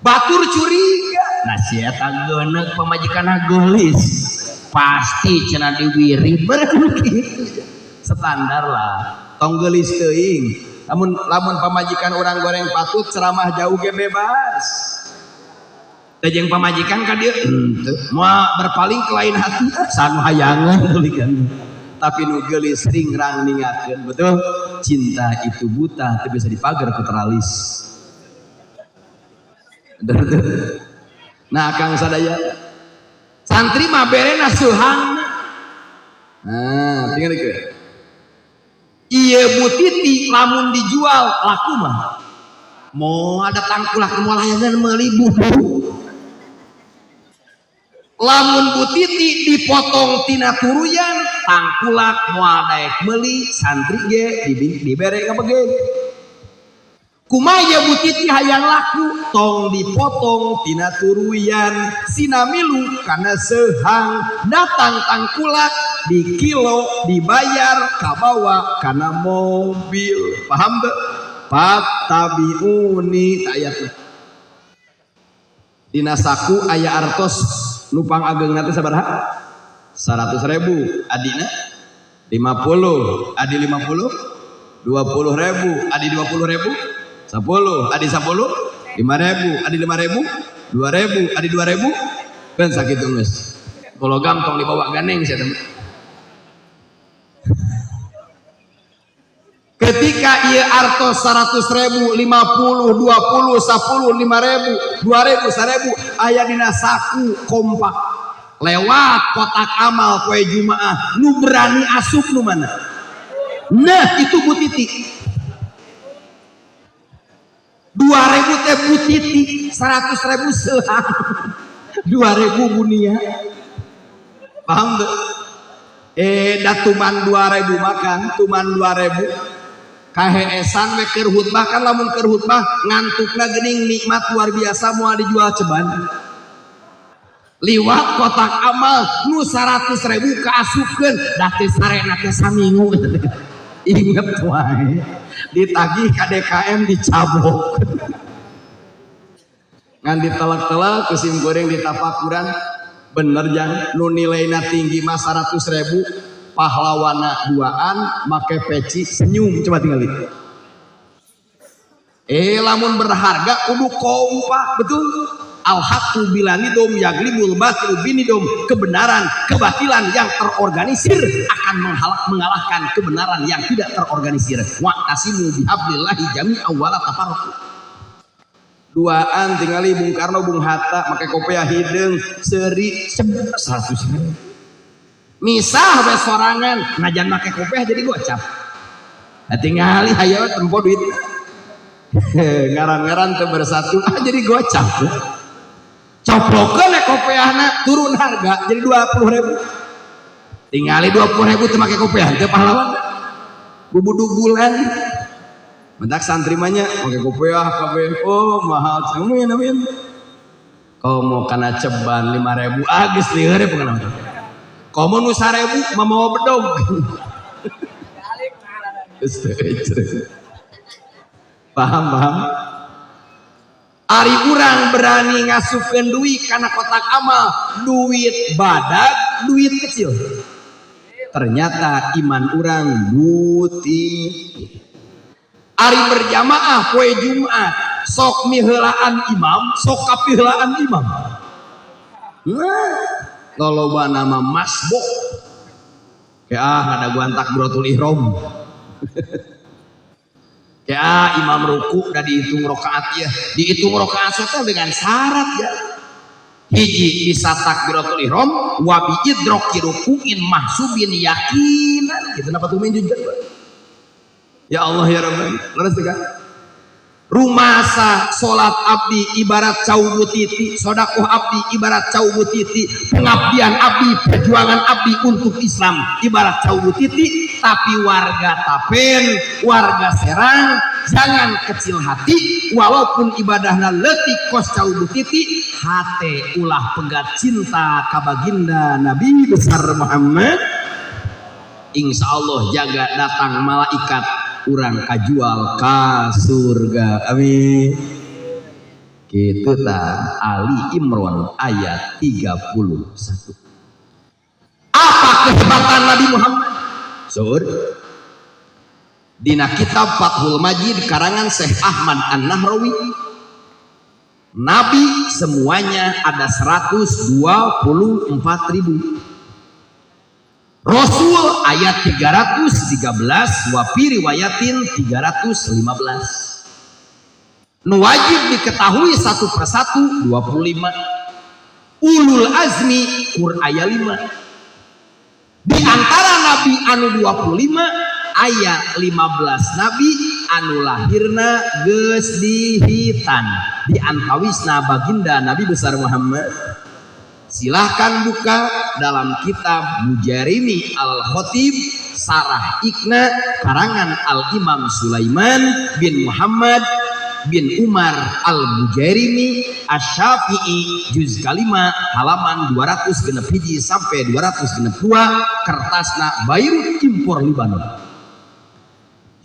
Batur curiga. Nah si eta geuneuk pamajikanna geulis. Pasti cenah diwiri begitu. Standar lah. Tong geulis teuing. Lamun lamun pamajikan urang goreng patut ceramah jauh ge bebas. Teh jeung pamajikan ka dieu henteu moal berpaling ke lain hati sanu hayangan tulikan. Tapi nu geulis ringrang ningakeun, betul? Cinta itu buta teu bisa dipagar ku teralis. Nah Kang sadaya santri mah berena seuhang. Nah, tinggal ke. Ieu butiti lamun dijual laku mah. Mau ada tangkulak moal hayangan meuli buku. Lamun butiti dipotong tina turuyan tangkulak moal daek meuli santri ge dibere kabege. Kumaha butiti hayang laku tong dipotong tina turuyan sinamilu kana sehang datang tangkulak di kilo dibayar kabawa kana mobil. Paham teu? Fattabiuni ayatna. Dina saku aya artos nupang ageungna teh sabaraha? 100.000, adina 50, adi 50, 20.000, adi 20.000, 10, adi 10, 5.000, adi 5.000, 2.000, adi 2.000, kan sakitu geus. Gologam tong dibawa ganeng sia teh. Ketika ieu artos 100 ribu, 50, 20, 10, 5 ribu, 2 ribu, 1.000 aya dina saku kompak lewat kotak amal poe Jumaah, nu berani asup nu mana? Nah, itu Bu Titi. 2.000 teh Bu Titi, 100 ribu sehang, 2.000 bunia, paham tuh? Eh, da tuman 2.000 makan tuman 2.000 kaheesan we keur khutbah kan. Lamun keur khutbah ngantukna geuning nikmat luar biasa, moal dijual ceban. Liwat kotak amal, nu 100 ribu kaasupkeun, da teh sarena teh saminggu inget wae, ditagih ka DKM, dicabok, ngan ditelak-telak ku sim kuring ditafakuran. Bener jang, nu nilaina tinggi mah 100 ribu, pahlawana duaan make peci senyum. Coba tinggal. Eh, lamun berharga kudu kompak, betul. Al haqqu bila nidom yaglibul batil binidom. Kebenaran, kebatilan yang terorganisir akan mengalahkan kebenaran yang tidak terorganisir. Wa'tasimu bihablillahi jami'an wala tafarraqu. Duaan tingali Bung Karno, Bung Hatta make kopiah hideung seuri, 100 ribu. Misah we sorangan, najan make kopiah jadi gocap. Nah, tingali hayo tempo duit, ngaran-ngaran teu bersatu, ah, jadi gocap. Coplokeun we kopiahna, turun harga jadi 20 ribu. Tingali 20 ribu teu make kopiah teu pahlawan, bubudugulan. Mentak santri mah nya make kopiah kabeh, oh mahal, amin amin. Komo kana ceban 5.000, ah, geus lieur ya pengalaman. Komo nu 1.000 mah mawa bedog. Geus. Paham, paham? Ari urang berani ngasupkeun duit kana kotak amal, duit badag, duit kecil. Ternyata iman urang butik. Ari berjamaah poe Jumat, sok miheulaan imam, sok kapiheulaan imam. Nah, loloba nama masbuk. Kayak ah ngadaguan takbiratul ihram. Ya, imam ruku udah dihitung rokaat ya. Dihitung rokaat teh dengan syarat ya. Hiji, bisa takbiratul ihram wa bi idroki rukuin mahsubin yakinan. Gitu napa tuh jujur. Ya Allah ya Rabbi. Leres kan? Rumasa salat abdi ibarat cau butiti, sodakoh abdi ibarat cau butiti, pengabdian abdi, perjuangan abdi untuk Islam ibarat cau butiti. Tapi warga Tapen, warga Serang, jangan kecil hati walaupun ibadahna leutik kos cau butiti, hate ulah pegat cinta ka baginda Nabi besar Muhammad. Insya Allah jaga datang malaikat, urang kajual ka surga, amin. Gitu ta. Ali Imran ayat 31. Apa kehebatan Nabi Muhammad? Sur dina kitab Fathul Majid karangan Syekh Ahmad An-Nahrawi, Nabi semuanya ada 124 ribu. Rasul ayat 313, wa fi riwayatin 315. Nu wajib diketahui satu persatu 25. Ulul azmi kur aya 5. Di antara nabi anu 25 aya 15 nabi anu lahirna geus dihitan. Di antawisna baginda Nabi besar Muhammad. Silahkan buka dalam kitab Mujarimi Al-Khatib Sarah Ikna karangan Al-Imam Sulaiman bin Muhammad bin Umar Al-Bujairimi Asy-Syafi'i, juz kalima halaman 261 sampai 262, kertasna Beirut impor Libanon.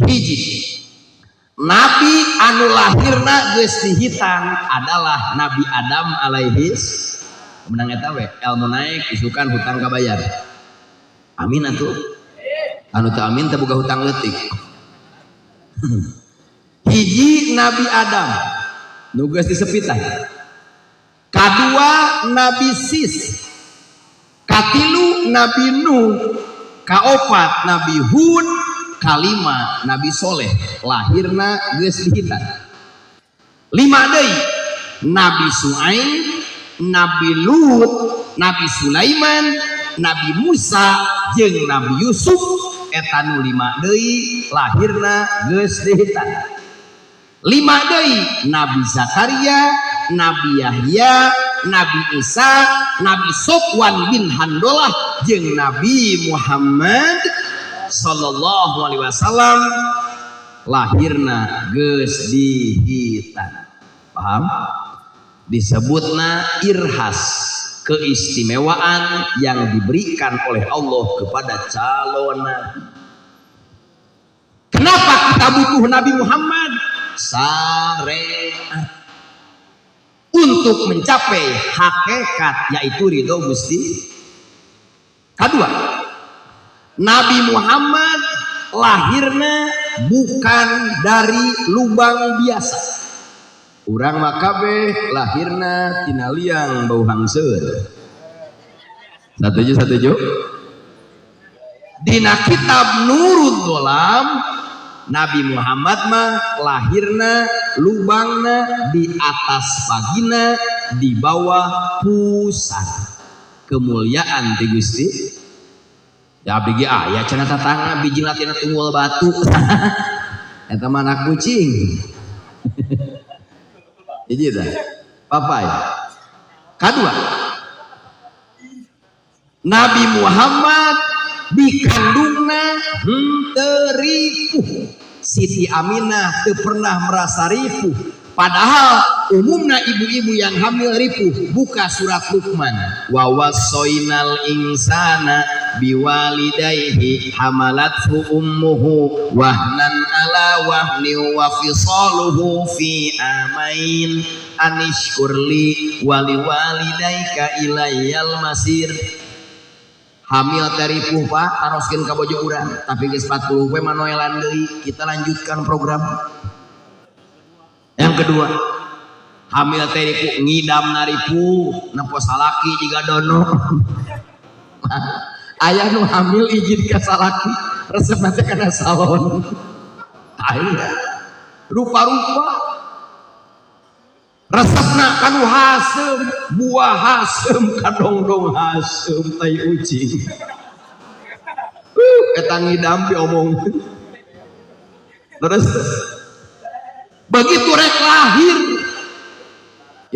Hiji, Nabi anu lahirna geus dihitan adalah Nabi Adam alaihis menang. Eta we ilmu naik, isukan hutang kabayar, amin atuh. Anu teu amin teu boga hutang leutik. Hiji, Nabi Adam nu geus disepitan. Kadua, Nabi Sis. Katilu, Nabi Nuh. Kaopat, Nabi Hud. Kalima, Nabi Soleh, lahirna geus dihitan. Lima deui, Nabi Su'aib, Nabi Lut, Nabi Sulaiman, Nabi Musa jeung Nabi Yusuf. Eta nu lima deui lahirna geus dihitan. Lima deui, Nabi Zakaria, Nabi Yahya, Nabi Isa, Nabi Sofwan bin Handolah jeung Nabi Muhammad sallallahu alaihi wasallam lahirna geus dihitan. Paham? Disebutna irhas, keistimewaan yang diberikan oleh Allah kepada calon nabi. Kenapa kita butuh Nabi Muhammad? Syariat untuk mencapai hakikat, yaitu ridho Gusti. Kedua, Nabi Muhammad lahirnya bukan dari lubang biasa. Urang mah kabeh lahirna tina liang bau hangseur. Satuju, satuju? Dina kitab Nurul Dolam, Nabi Muhammad mah lahirna lubangna di atas vagina, di bawah pusar. Kemuliaan ti Gusti. Ya, abdi ge aya cenah tatangga bijilna tina tunggul batu. Eta mah anak kucing. Hiji tah. Papai. Kadua, Nabi Muhammad dikandungna henteu ripuh. Siti Aminah teu pernah merasa ripuh. Padahal umumnya ibu-ibu yang hamil ripuh. Buka surat Luqman. Wa wassoinal insana biwalidayhi hamalathu ummuhu wahnan ala wahni wa fisaluhu fi amain anishkurli wali walidayka ilayyal masir. Hamil teh ripuh, Pak, taroskeun ka bojo urang, tapi geus 40 we manoelan deui. Kita lanjutkan program. Yang kedua, hamil teh ripuh, ngidam ripuh, nempo salaki jiga dono. Aya nu hamil izin ka salaki, resep nanti kana salon. Aya rupa-rupa resepna kanu hasem, buah hasem, kadongdong hasem, tai ucing. Eta ngidam omong. Terus begitu rek lahir,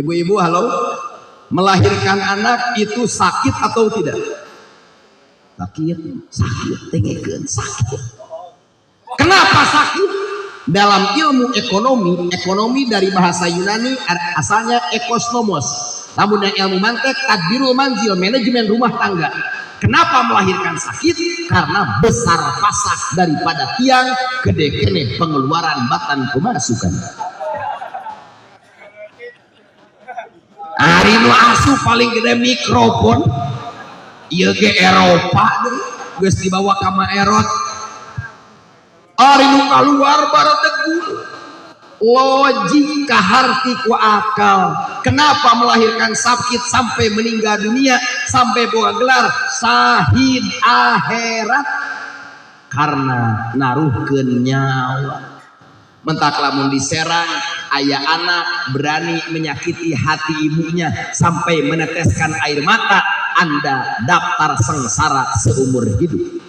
ibu-ibu, halo, melahirkan anak itu sakit atau tidak? Sakit, sakit, tengekeun, sakit. Kenapa sakit? Dalam ilmu ekonomi, ekonomi dari bahasa Yunani asalnya ekosnomos. Namun yang ilmu mantek, tadbirul manzil, manajemen rumah tangga. Kenapa melahirkan sakit? Karena besar pasak daripada tiang, gede kene pengeluaran batan pemasukan. Ari nu asup paling gede mikrofon. Ieu ge Eropa deui, geus dibawa ka Erot. Ari nu kaluar baradegul. Logika harti ku akal. Kenapa melahirkan sakit sampai meninggal dunia, sampai bawa gelar sahid akhirat? Karena naruhkeun nyawa. Mentak lamun diserang, ayah anak berani menyakiti hati ibunya sampai meneteskan air mata, Anda daftar sengsara seumur hidup.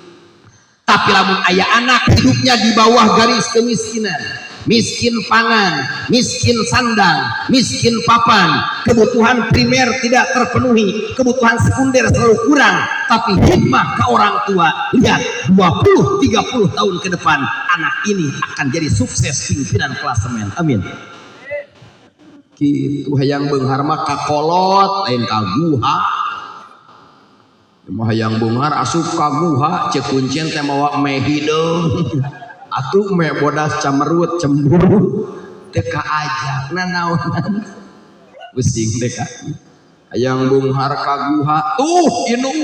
Tapi lamun ayah anak hidupnya di bawah garis kemiskinan, miskin pangan, miskin sandang, miskin papan, kebutuhan primer tidak terpenuhi, kebutuhan sekunder selalu kurang, tapi hikmah ke orang tua, lihat 20-30 tahun ke depan anak ini akan jadi sukses pimpinan klasemen. Amin. Kitu hayang beunghar mah kakolot lain ka guha. Mah hayang beunghar asup ka guha, ceuk kuncen teh mawa me hideung. Atuh me bodas camerut cemburu teu kaajak nanaonan. Pusing teh ka. Hayang beunghar ka guha tuh inung.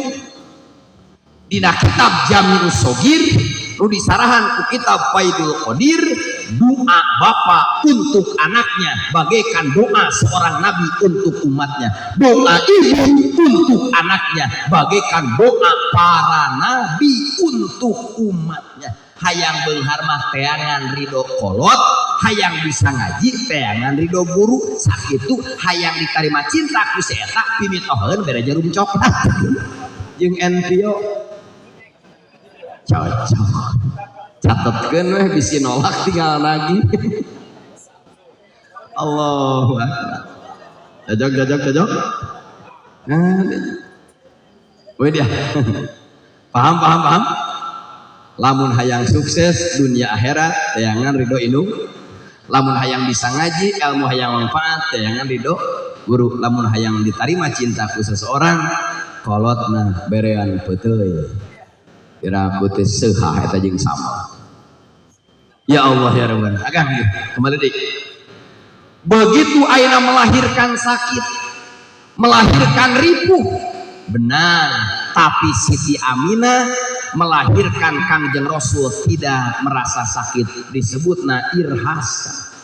Dina kitab Jami'us Shogir nu disarahan ku kitab Faidul Qadir, doa bapak untuk anaknya bagaikan doa seorang nabi untuk umatnya, doa ibu untuk anaknya bagaikan doa para nabi untuk umatnya. Hayang beunghar mah teangan ridho kolot, hayang bisa ngaji teangan ridho guru. Sakitu hayang ditarima cinta ku si eta pimitoheun bere jarum coklat jeung Envio. Cocok. Catetkeun weh, bisi nolak tinggal lagi. Allahu akbar. Cocok, cocok, cocok. Nah, weh dia. Paham, paham, paham? Lamun hayang sukses dunia akhirat teangan ridho indung. Lamun hayang bisa ngaji, ilmu hayang manfaat, teangan ridho guru. Lamun hayang diterima cintaku seseorang, kolotna berean peuteuy. Kira aku teh seuhah eta jeung sama. Ya Allah ya Rabbana. Agang kembali dik. Begitu ayeuna melahirkan sakit, melahirkan ripuh, benar. Tapi Siti Aminah melahirkan Kangjeng Rasul tidak merasa sakit, disebutna irhasa.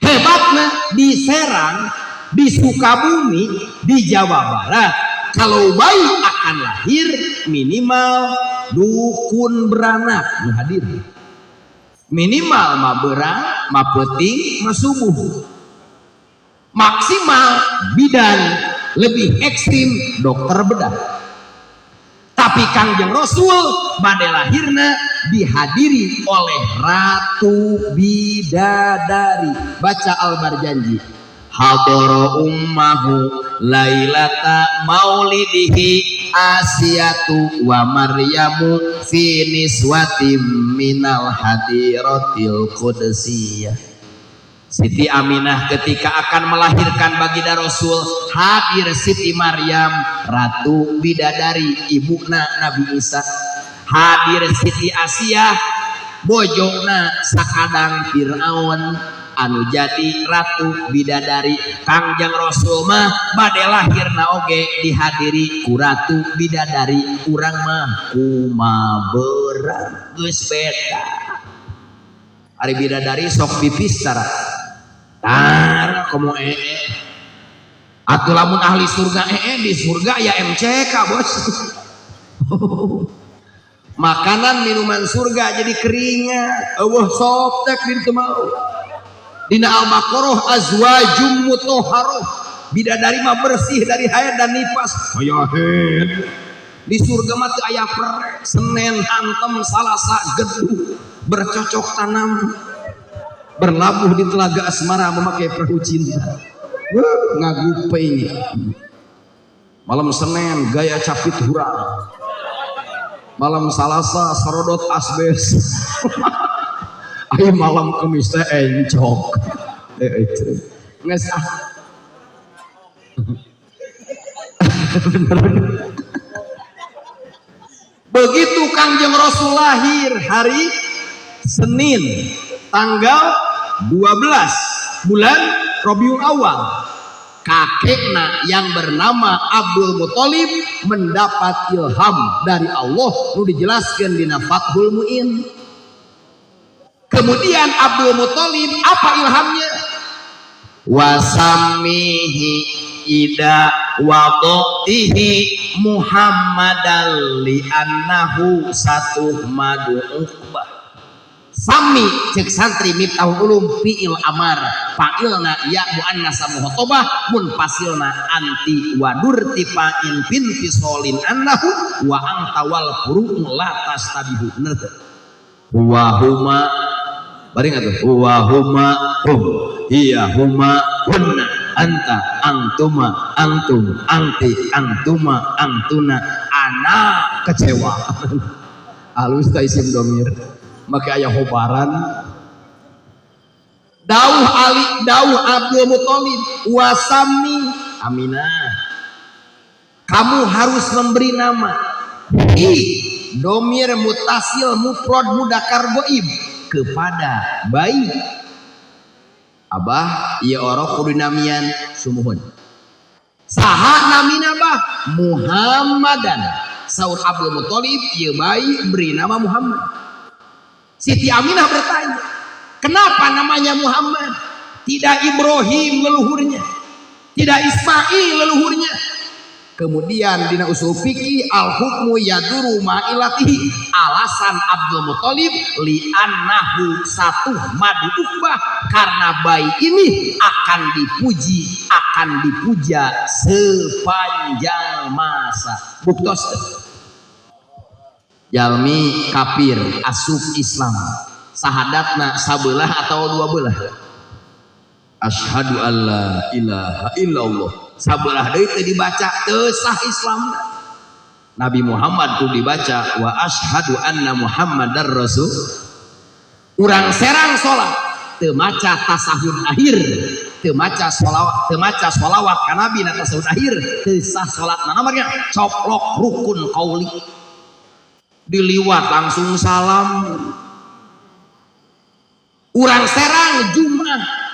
Hebatna di Serang, di Sukabumi, di Jawa Barat, kalau bayi akan lahir minimal dukun beranak nu hadir. Minimal ma beurang, ma peuting, ma subuh. Maksimal bidan, lebih ekstrim dokter bedah. Tapi Kangjeng Rasul bade lahirna dihadiri oleh Ratu Bidadari. Baca Al-Barjanji. Hadara ummahu lailata maulidihi Asiyatu wa Maryamu fi niswatim minal hadiratil qudsiyah. Siti Aminah ketika akan melahirkan baginda Rasul, hadir Siti Maryam, Ratu Bidadari, ibuna Nabi Isa. Hadir Siti Asiyah, bojona sakadang Fir'aun anu jadi Ratu Bidadari. Kangjeng Rasul mah bade lahirna oge dihadiri ku Ratu Bidadari. Urang mah kuma beurang, geus beda. Ari bidadari sok pipis tara? Tara, komo ee. Atuh lamun ahli surga ee, di surga ya MCK, bos. Makanan minuman surga jadi keringat. Eueuh Softex di ditu mah. Dina Al-Baqarah azwajum mutahharah. Bidadari mah bersih dari haid dan nifas. Aya haid. Di surga mah teu aya prek, Senin hantem, Salasa geduh, bercocok tanam, berlabuh di telaga asmara memakai perahu cinta. Wuh, ngagupeng. Malam Senin gaya capit hurang. Malam Salasa sarodot asbes. Ayo malam Kemis teh encok. Itu. Nges ah. Bener-bener. Begitu Kangjeng Rasul lahir hari Senin tanggal 12 bulan Rabiul Awal, kakekna yang bernama Abdul Muthalib mendapat ilham dari Allah nu dijelaskan dina Fathul Muin. Kemudian Abdul Muthalib apa ilhamnya? Wasamihi ida wadatihi Muhammadan li annahu satuhmadu uqbah. Sami cek santri Miftahul Ulum fiil amar, fa'ilna ya muannas mukhotobah, munfasilna anti wadur tifa'in binti solin annahu wa anta wal furu'u la tastabihu. Bener teu? Wa huma bari atuh, wa huma hum, hiya huma hunna, anta antuma antum anti antuma antuna, ana kecewa. Halus ta isim domir make aya hobaran. Dauh Ali, dauh Abdul Muthalib, wasami Aminah, kamu harus memberi nama i domir mutasil mufrad mudakar goib kepada bayi. Abah ieu orok kudu namian sumuhun. Saha namina bah? Muhammadan. Saur Abdul Muthalib, ieu bayi beri nama Muhammad. Siti Aminah bertanya, kenapa namanya Muhammad? Tidak Ibrahim leluhurnya, tidak Ismail leluhurnya. Kemudian dina usul fikih al hukmu yaduru ma'ilatihi, alasan Abdul Muthalib li annahu satuhmadu uqbah, karena bayi ini akan dipuji, akan dipuja sepanjang masa. Buktos jalmi kafir asup Islam, sahadatna sabelah atau dua belah? Asyhadu alla ilaha illallah, sabelah deui teu dibaca teu sah Islam. Nabi Muhammad kudu dibaca wa asyhadu anna Muhammadar Rasul. Urang serang salat teu maca tasahud akhir, teu maca sholawat, teu maca sholawat ka Nabi na tasahud akhir, teu sah salatna. Namanya coplok rukun qauli, diliwat langsung salam. Urang serang Jumat,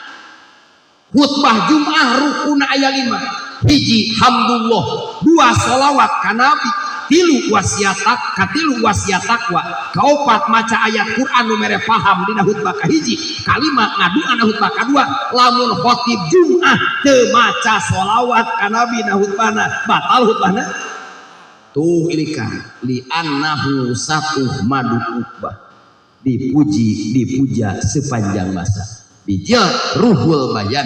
khutbah Jum'ah rukun aya 5, hiji hamdulillah, dua sholawat ka Nabi, tilu wasiat, katilu wasiat takwa, kaopat maca ayat Quran nu mere paham dina khutbah kahiji, kalima ngadua na khutbah kadua. Lamun khotib Jum'ah teu maca sholawat ka Nabi na khutbahna, batal khutbahna. Tuh ilikan li annahu satuhmadu uqbah, dipuji dipuja sepanjang masa. Bijil Ruhul Bayan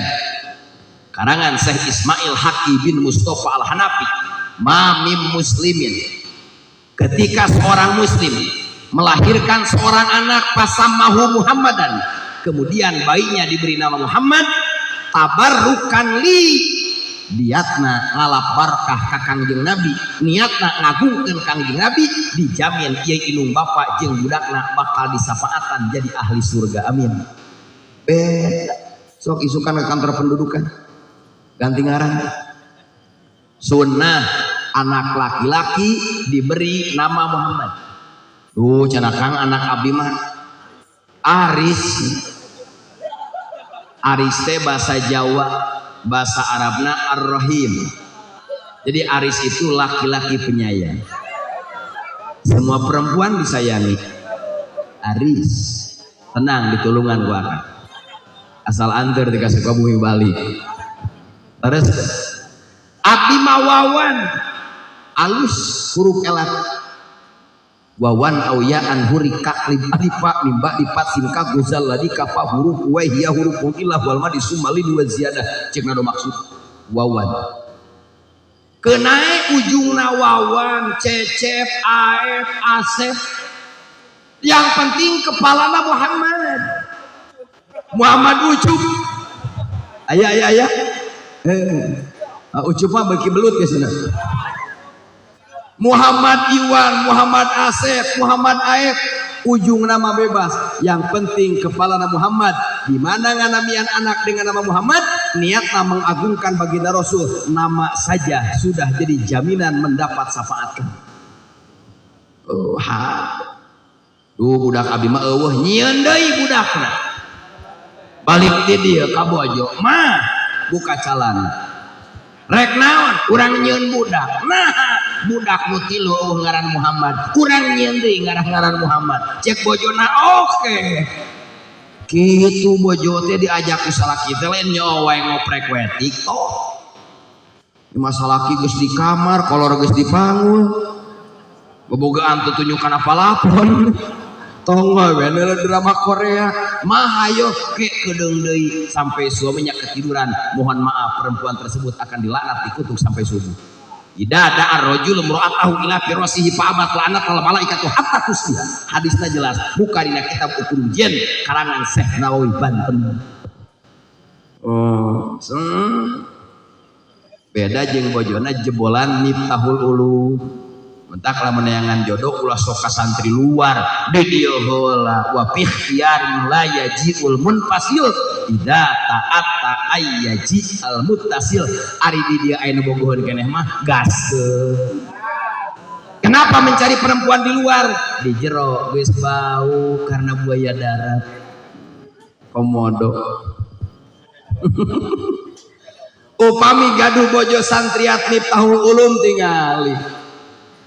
karangan Syekh Ismail Haqi bin Mustafa Al-Hanafi, mamim muslimin, ketika seorang muslim melahirkan seorang anak, pasamahu Muhammadan, kemudian bayinya diberi nama Muhammad, tabarrukan li, niatna ngalap barkah ka Kangjeng Nabi, niatna ngagungkeun Kangjeng Nabi, dijamin ieu indung bapa jeung budakna bakal disafaatan jadi ahli surga. Amin. Beda. Sok isukan ke kantor pendudukan ganti ngaran. Sunnah anak laki-laki diberi nama Muhammad. Duh cenah Kang, anak abdi mah Aris. Aris teh bahasa Jawa, bahasa Arabna Ar-Rahim. Jadi Aris itu laki-laki penyayang, semua perempuan disayangi Aris. Tenang, ditulungan gua akan asal anter dikasih ke bumi Bali. Terus abdi mah Wawan, alus huruf elat wawan awyaan hurika lib alifa mimba lipat sinka gozal ladi kafa huruf wa hiya huruf illah wal madi sumalin wa ziyadah. Cek nado maksud Wawan kenae ujungna Wawan, Cecep, Aep, Asep, yang penting kepalana Muhammad. Muhammad Ucup ayah ayah ayah Ucup mah beuki belut biasana. Muhammad Iwan, Muhammad Asep, Muhammad Aep, ujung nama bebas, yang penting kepala nama Muhammad. Di mana nganamian anak dengan nama Muhammad, niatnya mengagungkan baginda Rasul, nama saja sudah jadi jaminan mendapat syafaat. Oh, ha. Duh budak abdi mah eueuh, nyieun deui budakna. Balik di dieu ka bojo, mah buka calana. Rek naon? Urang nyieun budak. Nah, budak nu tilu eueuh ngaran Muhammad. Urang nyieun deui ngaran Muhammad. Cek bojona oke. Kitu bojo teh diajak ku salaki teh lain nyawa wae ngoprek we TikTok. Masalah geus di kamar, kolor geus dipanggul. Bobogaan tutunjukan apalapon. Tong we drama Korea. Mah ayo ke kedeung deui sampai suaminya ketiduran. Mohon maaf, perempuan tersebut akan dilaknat, dikutuk sampai subuh. Idza da'a ar-rajulu imra'atahu ila firasihi fa'abat la'anat al malaikatu hatta tusbih. Hadisnya jelas, buka dina kitab Uqudul Jin karangan Syekh Nawawi Banten. Oh, beda jeung bojona jebolan Miftahul Ulum. Mentak lamun neangan jodoh ulah sok ka santri luar, di dieu heula wa fi ikhtiyarin la yaji'ul munfasil idza ta'atta ayyaji al muttasil. Ari di dieu aya nu bogoheun keneh mah gaskeun. Kenapa mencari perempuan di luar? Di jero geus bau karena buaya darat. Komodo. Upami gaduh bojo santriat Miftahul Ulum tingali.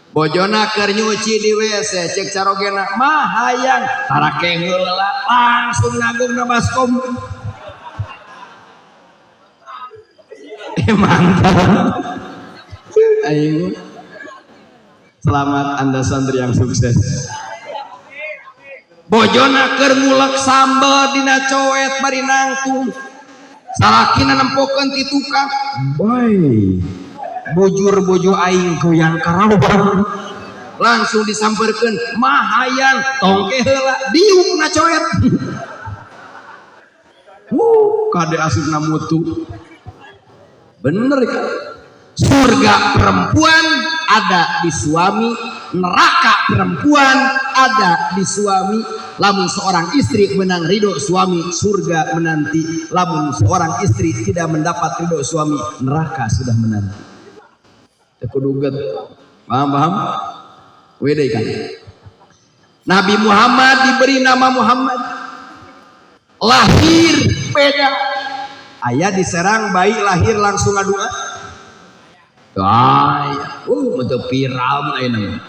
Bojona keur nyuci di WC, cek carogena mah hayang tarake heula langsung nagungna baskom. Mantap. Aing. Selamat Anda santri yang sukses. Bojona keur ngulek sambel dina coet bari nangtung. Salakina nempokeun ti tukang. Bae. Bujur bojo aing goyang karawang. Langsung disamperkeun, mahayan tongke heula diukna coet. Wuh, kade asupna mutu. Bener kan? Surga perempuan ada di suami, neraka perempuan ada di suami. Lamun seorang istri menang ridho suami, surga menanti. Lamun seorang istri tidak mendapat ridho suami, neraka sudah menanti. Teu kudu. Paham paham? Wede kan? Nabi Muhammad diberi nama Muhammad. Lahir beda. Aya di Serang bayi lahir langsung ngadua. Aya, untuk viral mah ayeuna mah.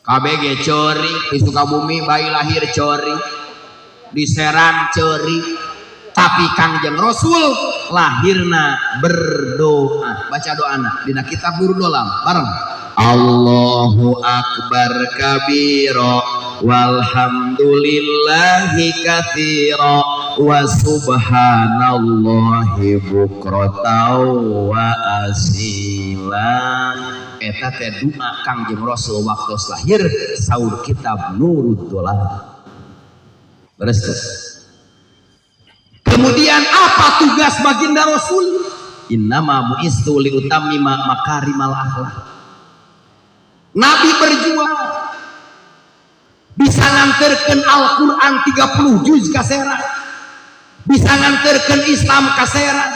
KBG ceurik, di Sukabumi bayi lahir ceurik. Di Serang ceurik. Tapi Kangjeng Rasul lahirna berdoa. Baca doana dina kitab Guru Dolam bareng. Allahu akbar kabira walhamdulillahi katsira wa subhanallahi bukratan wa asila. Eta teh doa Kangjeng Rasul waktu lahir, saur kitab Nurud Dolam. Beres. Kemudian apa tugas baginda Rasul? Innama bu'istu liutammima makarimal akhlak. Nabi berjuang bisa nganterkeun Al-Quran 30 juz ka Serang, bisa nganterkeun Islam ka Serang,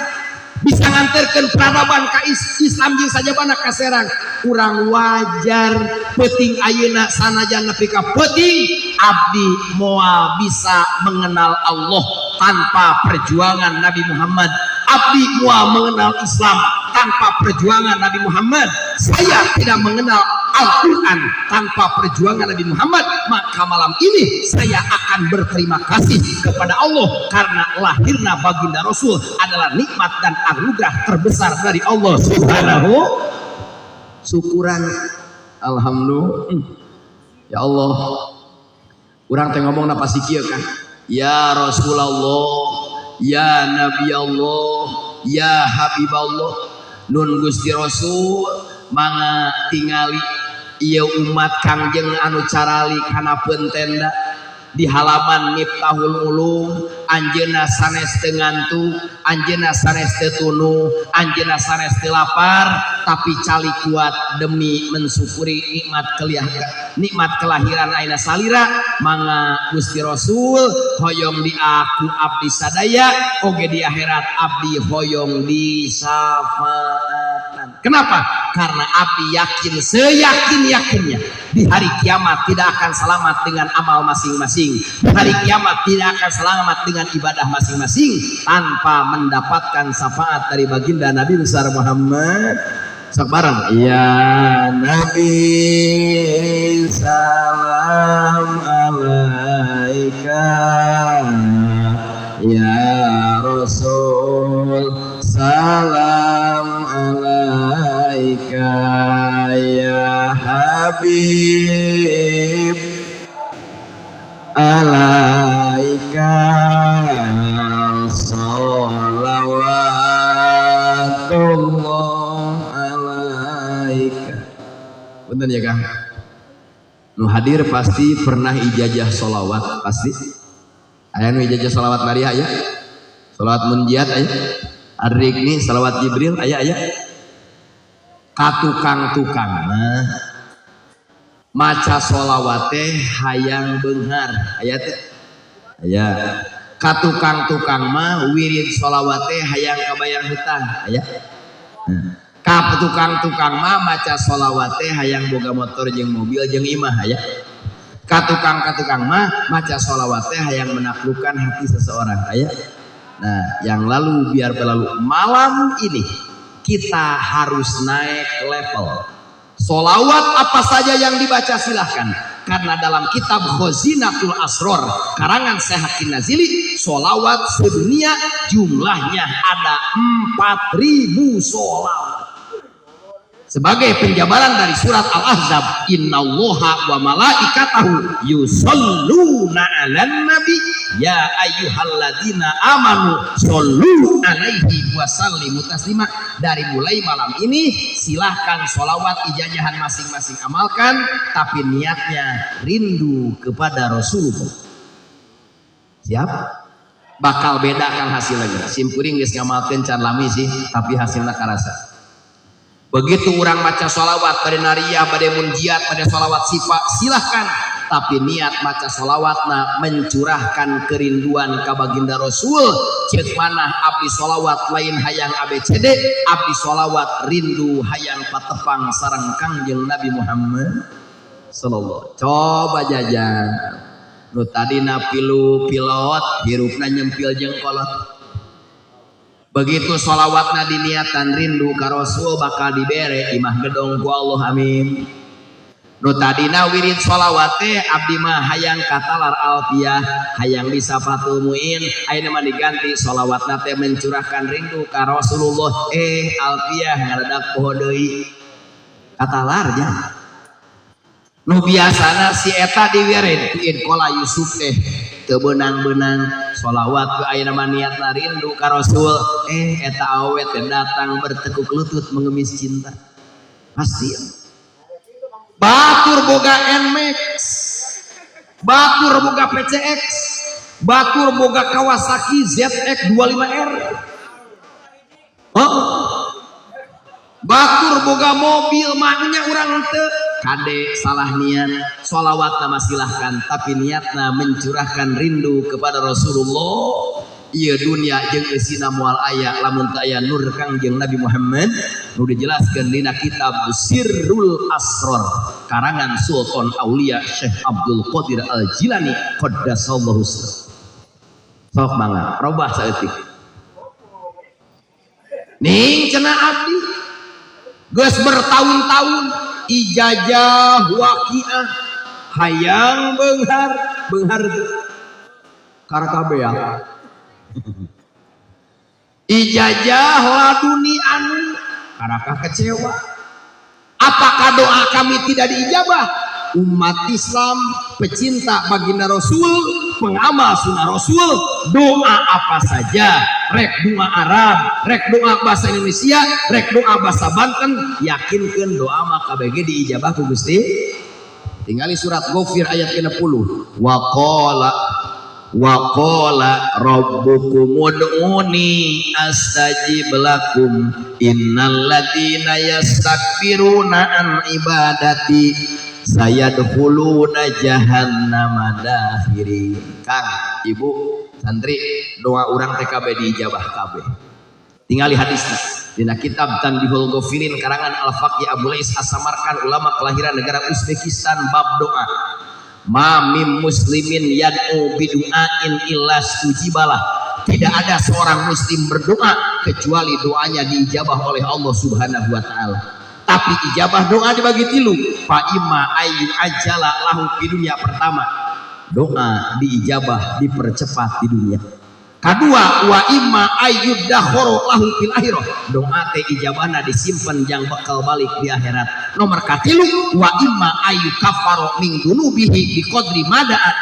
bisa nganterkeun peradaban ka Islam jeung sajabana ka Serang. Kurang wajar peuting ayeuna sanajan nepi ka peuting, abdi moal bisa mengenal Allah tanpa perjuangan Nabi Muhammad. Abdi moal mengenal Islam tanpa perjuangan Nabi Muhammad. Saya tidak mengenal Al-Quran tanpa perjuangan Nabi Muhammad. Maka malam ini saya akan berterima kasih kepada Allah karena lahirna baginda Rasul adalah nikmat dan anugerah terbesar dari Allah Subhanahu. Syukuran, alhamdulillah. Ya Allah, urang teh ngomong pasti kieu kan, ya Rasulullah, ya Nabi Allah, ya Habib Allah. Nun Gusti Rasul, mangga tingali ieu umat Kangjeng anu carali kana tenda di halaman Miftahul Ulum. Anjeunna sanes teu ngantuk, anjeunna sanes teu tunduh, anjeunna sanes teu lapar, tapi calik kuat demi mensyukuri nikmat keliah, nikmat kelahiran aina salira. Mangga Gusti Rasul, hoyong di aku abdi sadaya oge di akhirat abdi hoyong disafaatan. Kenapa? Karena abdi yakin seyakin yakinnya di hari kiamat tidak akan selamat dengan amal masing-masing, di hari kiamat tidak akan selamat dengan ibadah masing-masing tanpa mendapatkan syafaat dari baginda Nabi besar Muhammad. Sok bareng, ya Nabi, salam alaika, ya Rasul, salam alaika, ya Habib, alaika salawatullah alaika. Punten ya, Kang. Nu hadir pasti pernah ijazah solawat, pasti aya nu ijazah solawat Maria aya, solawat munjiat aya, Arikni, salawat Jibril aya. Aya ka tukang-tukang mah maca solawat teh hayang beunghar, aya teh? Aya. Ka tukang-tukang mah wirid solawat teh hayang kabayar hutang, aya. Ka tukang-tukang mah maca solawat teh hayang boga motor jeung mobil jeung imah, aya. Ka tukang-tukang mah maca solawat teh hayang menaklukkan hati seseorang, aya. Nah, yang lalu biar berlalu. Malam ini kita harus naik level. Solawat apa saja yang dibaca silahkan. Karena dalam kitab Khazinatul Asror karangan Syekh Hakim Nazili, solawat sedunia jumlahnya ada 4000 solawat. Sebagai penjabaran dari surat Al-Ahzab, innallaha wa malaikatahu yusholluna 'alan nabi ya ayyuhalladzina amanu shollu alaihi wa sallimu taslima. Dari mulai malam ini silahkan sholawat ijajahan masing-masing amalkan, tapi niatnya rindu kepada Rasulullah. Siap? Bakal bedakan hasilnya. Simkuring geus ngamalkeun can lami sih, tapi hasilnya karasa. Begitu orang maca sholawat pada nariyah, pada munjiat, pada sholawat sifat, silahkan. Tapi niat maca sholawatna mencurahkan kerinduan ka baginda Rasul. Ceuk manah abdi sholawat lain hayang ABCD, abdi sholawat rindu hayang patepang sareng Kangjeng Nabi Muhammad sallallahu. Coba jajan. Nu tadina pilu pilot, hirupna nyempil jeung kolot. Begitu sholawatna diniatan rindu ka Rasul bakal dibere imah gedong ku Allah, amin. Nu tadina wirid sholawat teh abdi mah hayang katalar alfiah, hayang bisa Fathul Muin, ayeuna mah diganti sholawatna teh mencurahkan rindu ka Rasulullah. Alfiah ngaradak poho deui. Katalar nya. Nu biasana si eta diwirid ku Kola Yusuf teh teu beunang-beunang sholawat ku ayeuna mah niatna rindu ka Rasul, eta awewe teh datang bertekuk lutut mengemis cinta. Pasti batur boga NMAX, batur boga PCX, batur boga Kawasaki ZX25R. Oh. Batur boga mobil maknya urang teu kade salah niat. Sholawat nama silahkan, tapi niatna mencurahkan rindu kepada Rasulullah. Ieu dunia jeung eusina moal aya lamun teu aya nur Kangjeng Nabi Muhammad nu dijelaskeun dina kitab Sirrul Asror karangan Sultan Aulia Syekh Abdul Qadir Al Jilani qaddasallahu sirrah. Sok mangga robah saeutik. Ning cenah abdi geus bertahun-tahun ijazah waqiah hayang beunghar beunghar karakabea ijazah laduni anu karakah kecewa. Apakah doa kami tidak diijabah? Umat Islam pecinta baginda Rasul, pengamal sunnah Rasul, doa apa saja, rek doa Arab, rek doa bahasa Indonesia, rek doa bahasa Banten, yakinkan doa mah KBG diijabah ku Gusti. Tinggali surat Ghafir ayat 60. Wa qala rabbukum ud'uni astajib lakum innal ladzina yastakbiruna an ibadati sayadkhuluna jahannama dakhirin. Kang, Ibu, santri, doa urang TKB diijabah kabeh. Tingali hadisna dina kitab Tanbihul Ghafilin karangan Al-Faqih Abu Lais As-Samarkand, ulama kelahiran negara Uzbekistan, bab doa. Ma mim muslimin yad'u bidu'ain illa stujibalah. Tidak ada seorang muslim berdoa kecuali doanya diijabah oleh Allah Subhanahu wa taala. Tapi ijabah doa dibagi tilu. Fa imma ayu ajala lahu di dunia. Pertama, doa diijabah dipercepat di dunia. Kedua, wa imma ayyudakhoro lahu fil akhirah. Doa teh ijabahna disimpan jang bakal balik di akhirat. Nomor katilu, wa imma ayu kafaro min dunubihi bi qadri mada'a.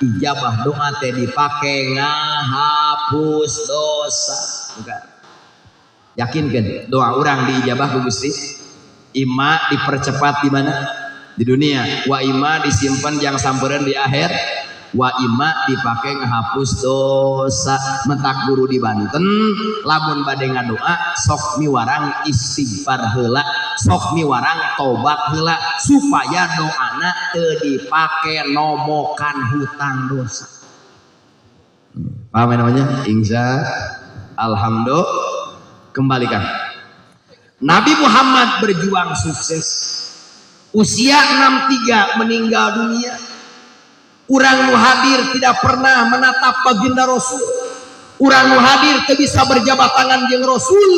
Ijabah doa teh dipake ngahapus dosa. Bukan. Yakin kan doa orang diijabah ku Gusti? Ima dipercepat di mana? Di dunia. Wa imma disimpan jang sampereun di akhir. Wa imma dipake ngehapus dosa. Mentak guru di Banten lamun bade ngadoa sok miwarang istighfar heula, sok miwarang tobat heula supaya doana teu dipake nomokan hutang dosa. Paham namanya? Insya alhamdulillah. Kembalikan. Nabi Muhammad berjuang sukses. Usia 63 meninggal dunia. Urang nu hadir tidak pernah menatap baginda Rasul. Urang nu hadir teu bisa berjabat tangan jeung Rasul.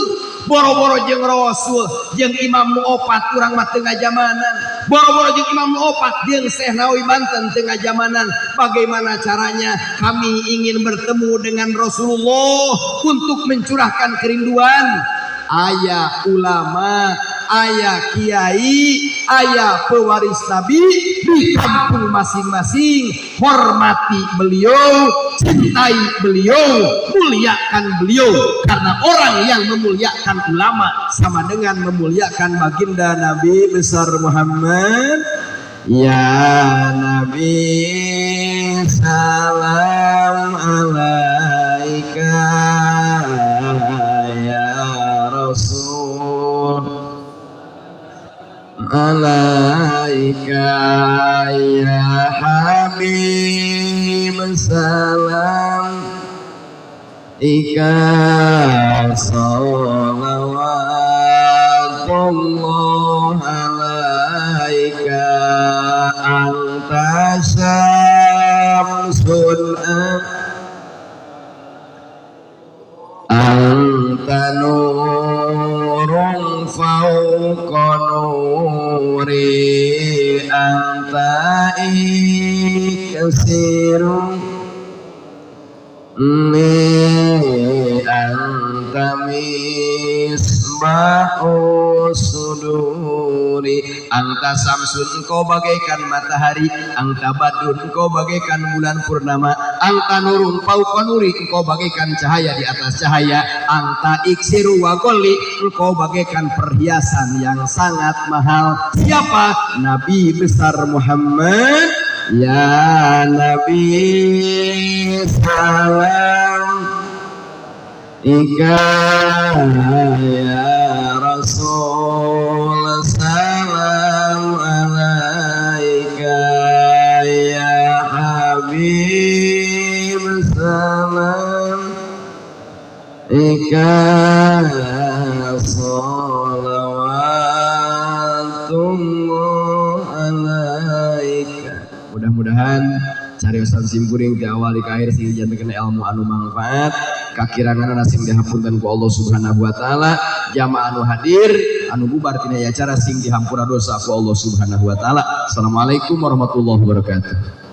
Boro-boro jeung Rasul, jeung imam nu opat urang mah teu ngajamanan. Boro-boro jeung imam nu opat jeung Syekh Nawawi Banten teu ngajamanan. Bagaimana caranya kami ingin bertemu dengan Rasulullah untuk mencurahkan kerinduan? Aya ulama Aya kiai, aya pewaris nabi di kampung masing-masing. Hormati beliau, cintai beliau, muliakan beliau. Karena orang yang memuliakan ulama sama dengan memuliakan baginda Nabi besar Muhammad. Ya Nabi salam alaika, ya Rasul alaika, ya Habib salam ika, salawatullah alaika, anta syamsun anta nurun fauqa nuri, anta iksirun ni, anta misbahus suduri, anta samsun engkau bagaikan matahari, anta badrun engkau bagaikan bulan purnama, anta nurun fauqa nuri engkau bagaikan cahaya di atas cahaya, anta iksiru wa goli engkau bagaikan perhiasan yang sangat mahal. Siapa? Nabi besar Muhammad. Ya Nabi salam ika, ya Rasul salam alaika, ya Habib salam ika, salawatullah alaika. Mudah-mudahan cariosan simkuring di awal di akhir sing jantenkeun ilmu anu manfaat, kakirangan sing dihapunten ku Allah Subhanahu wa taala, jamaah anu hadir anu bubar tina acara sing dihampura dosa ku Allah Subhanahu wa taala. Assalamualaikum warahmatullahi wabarakatuh.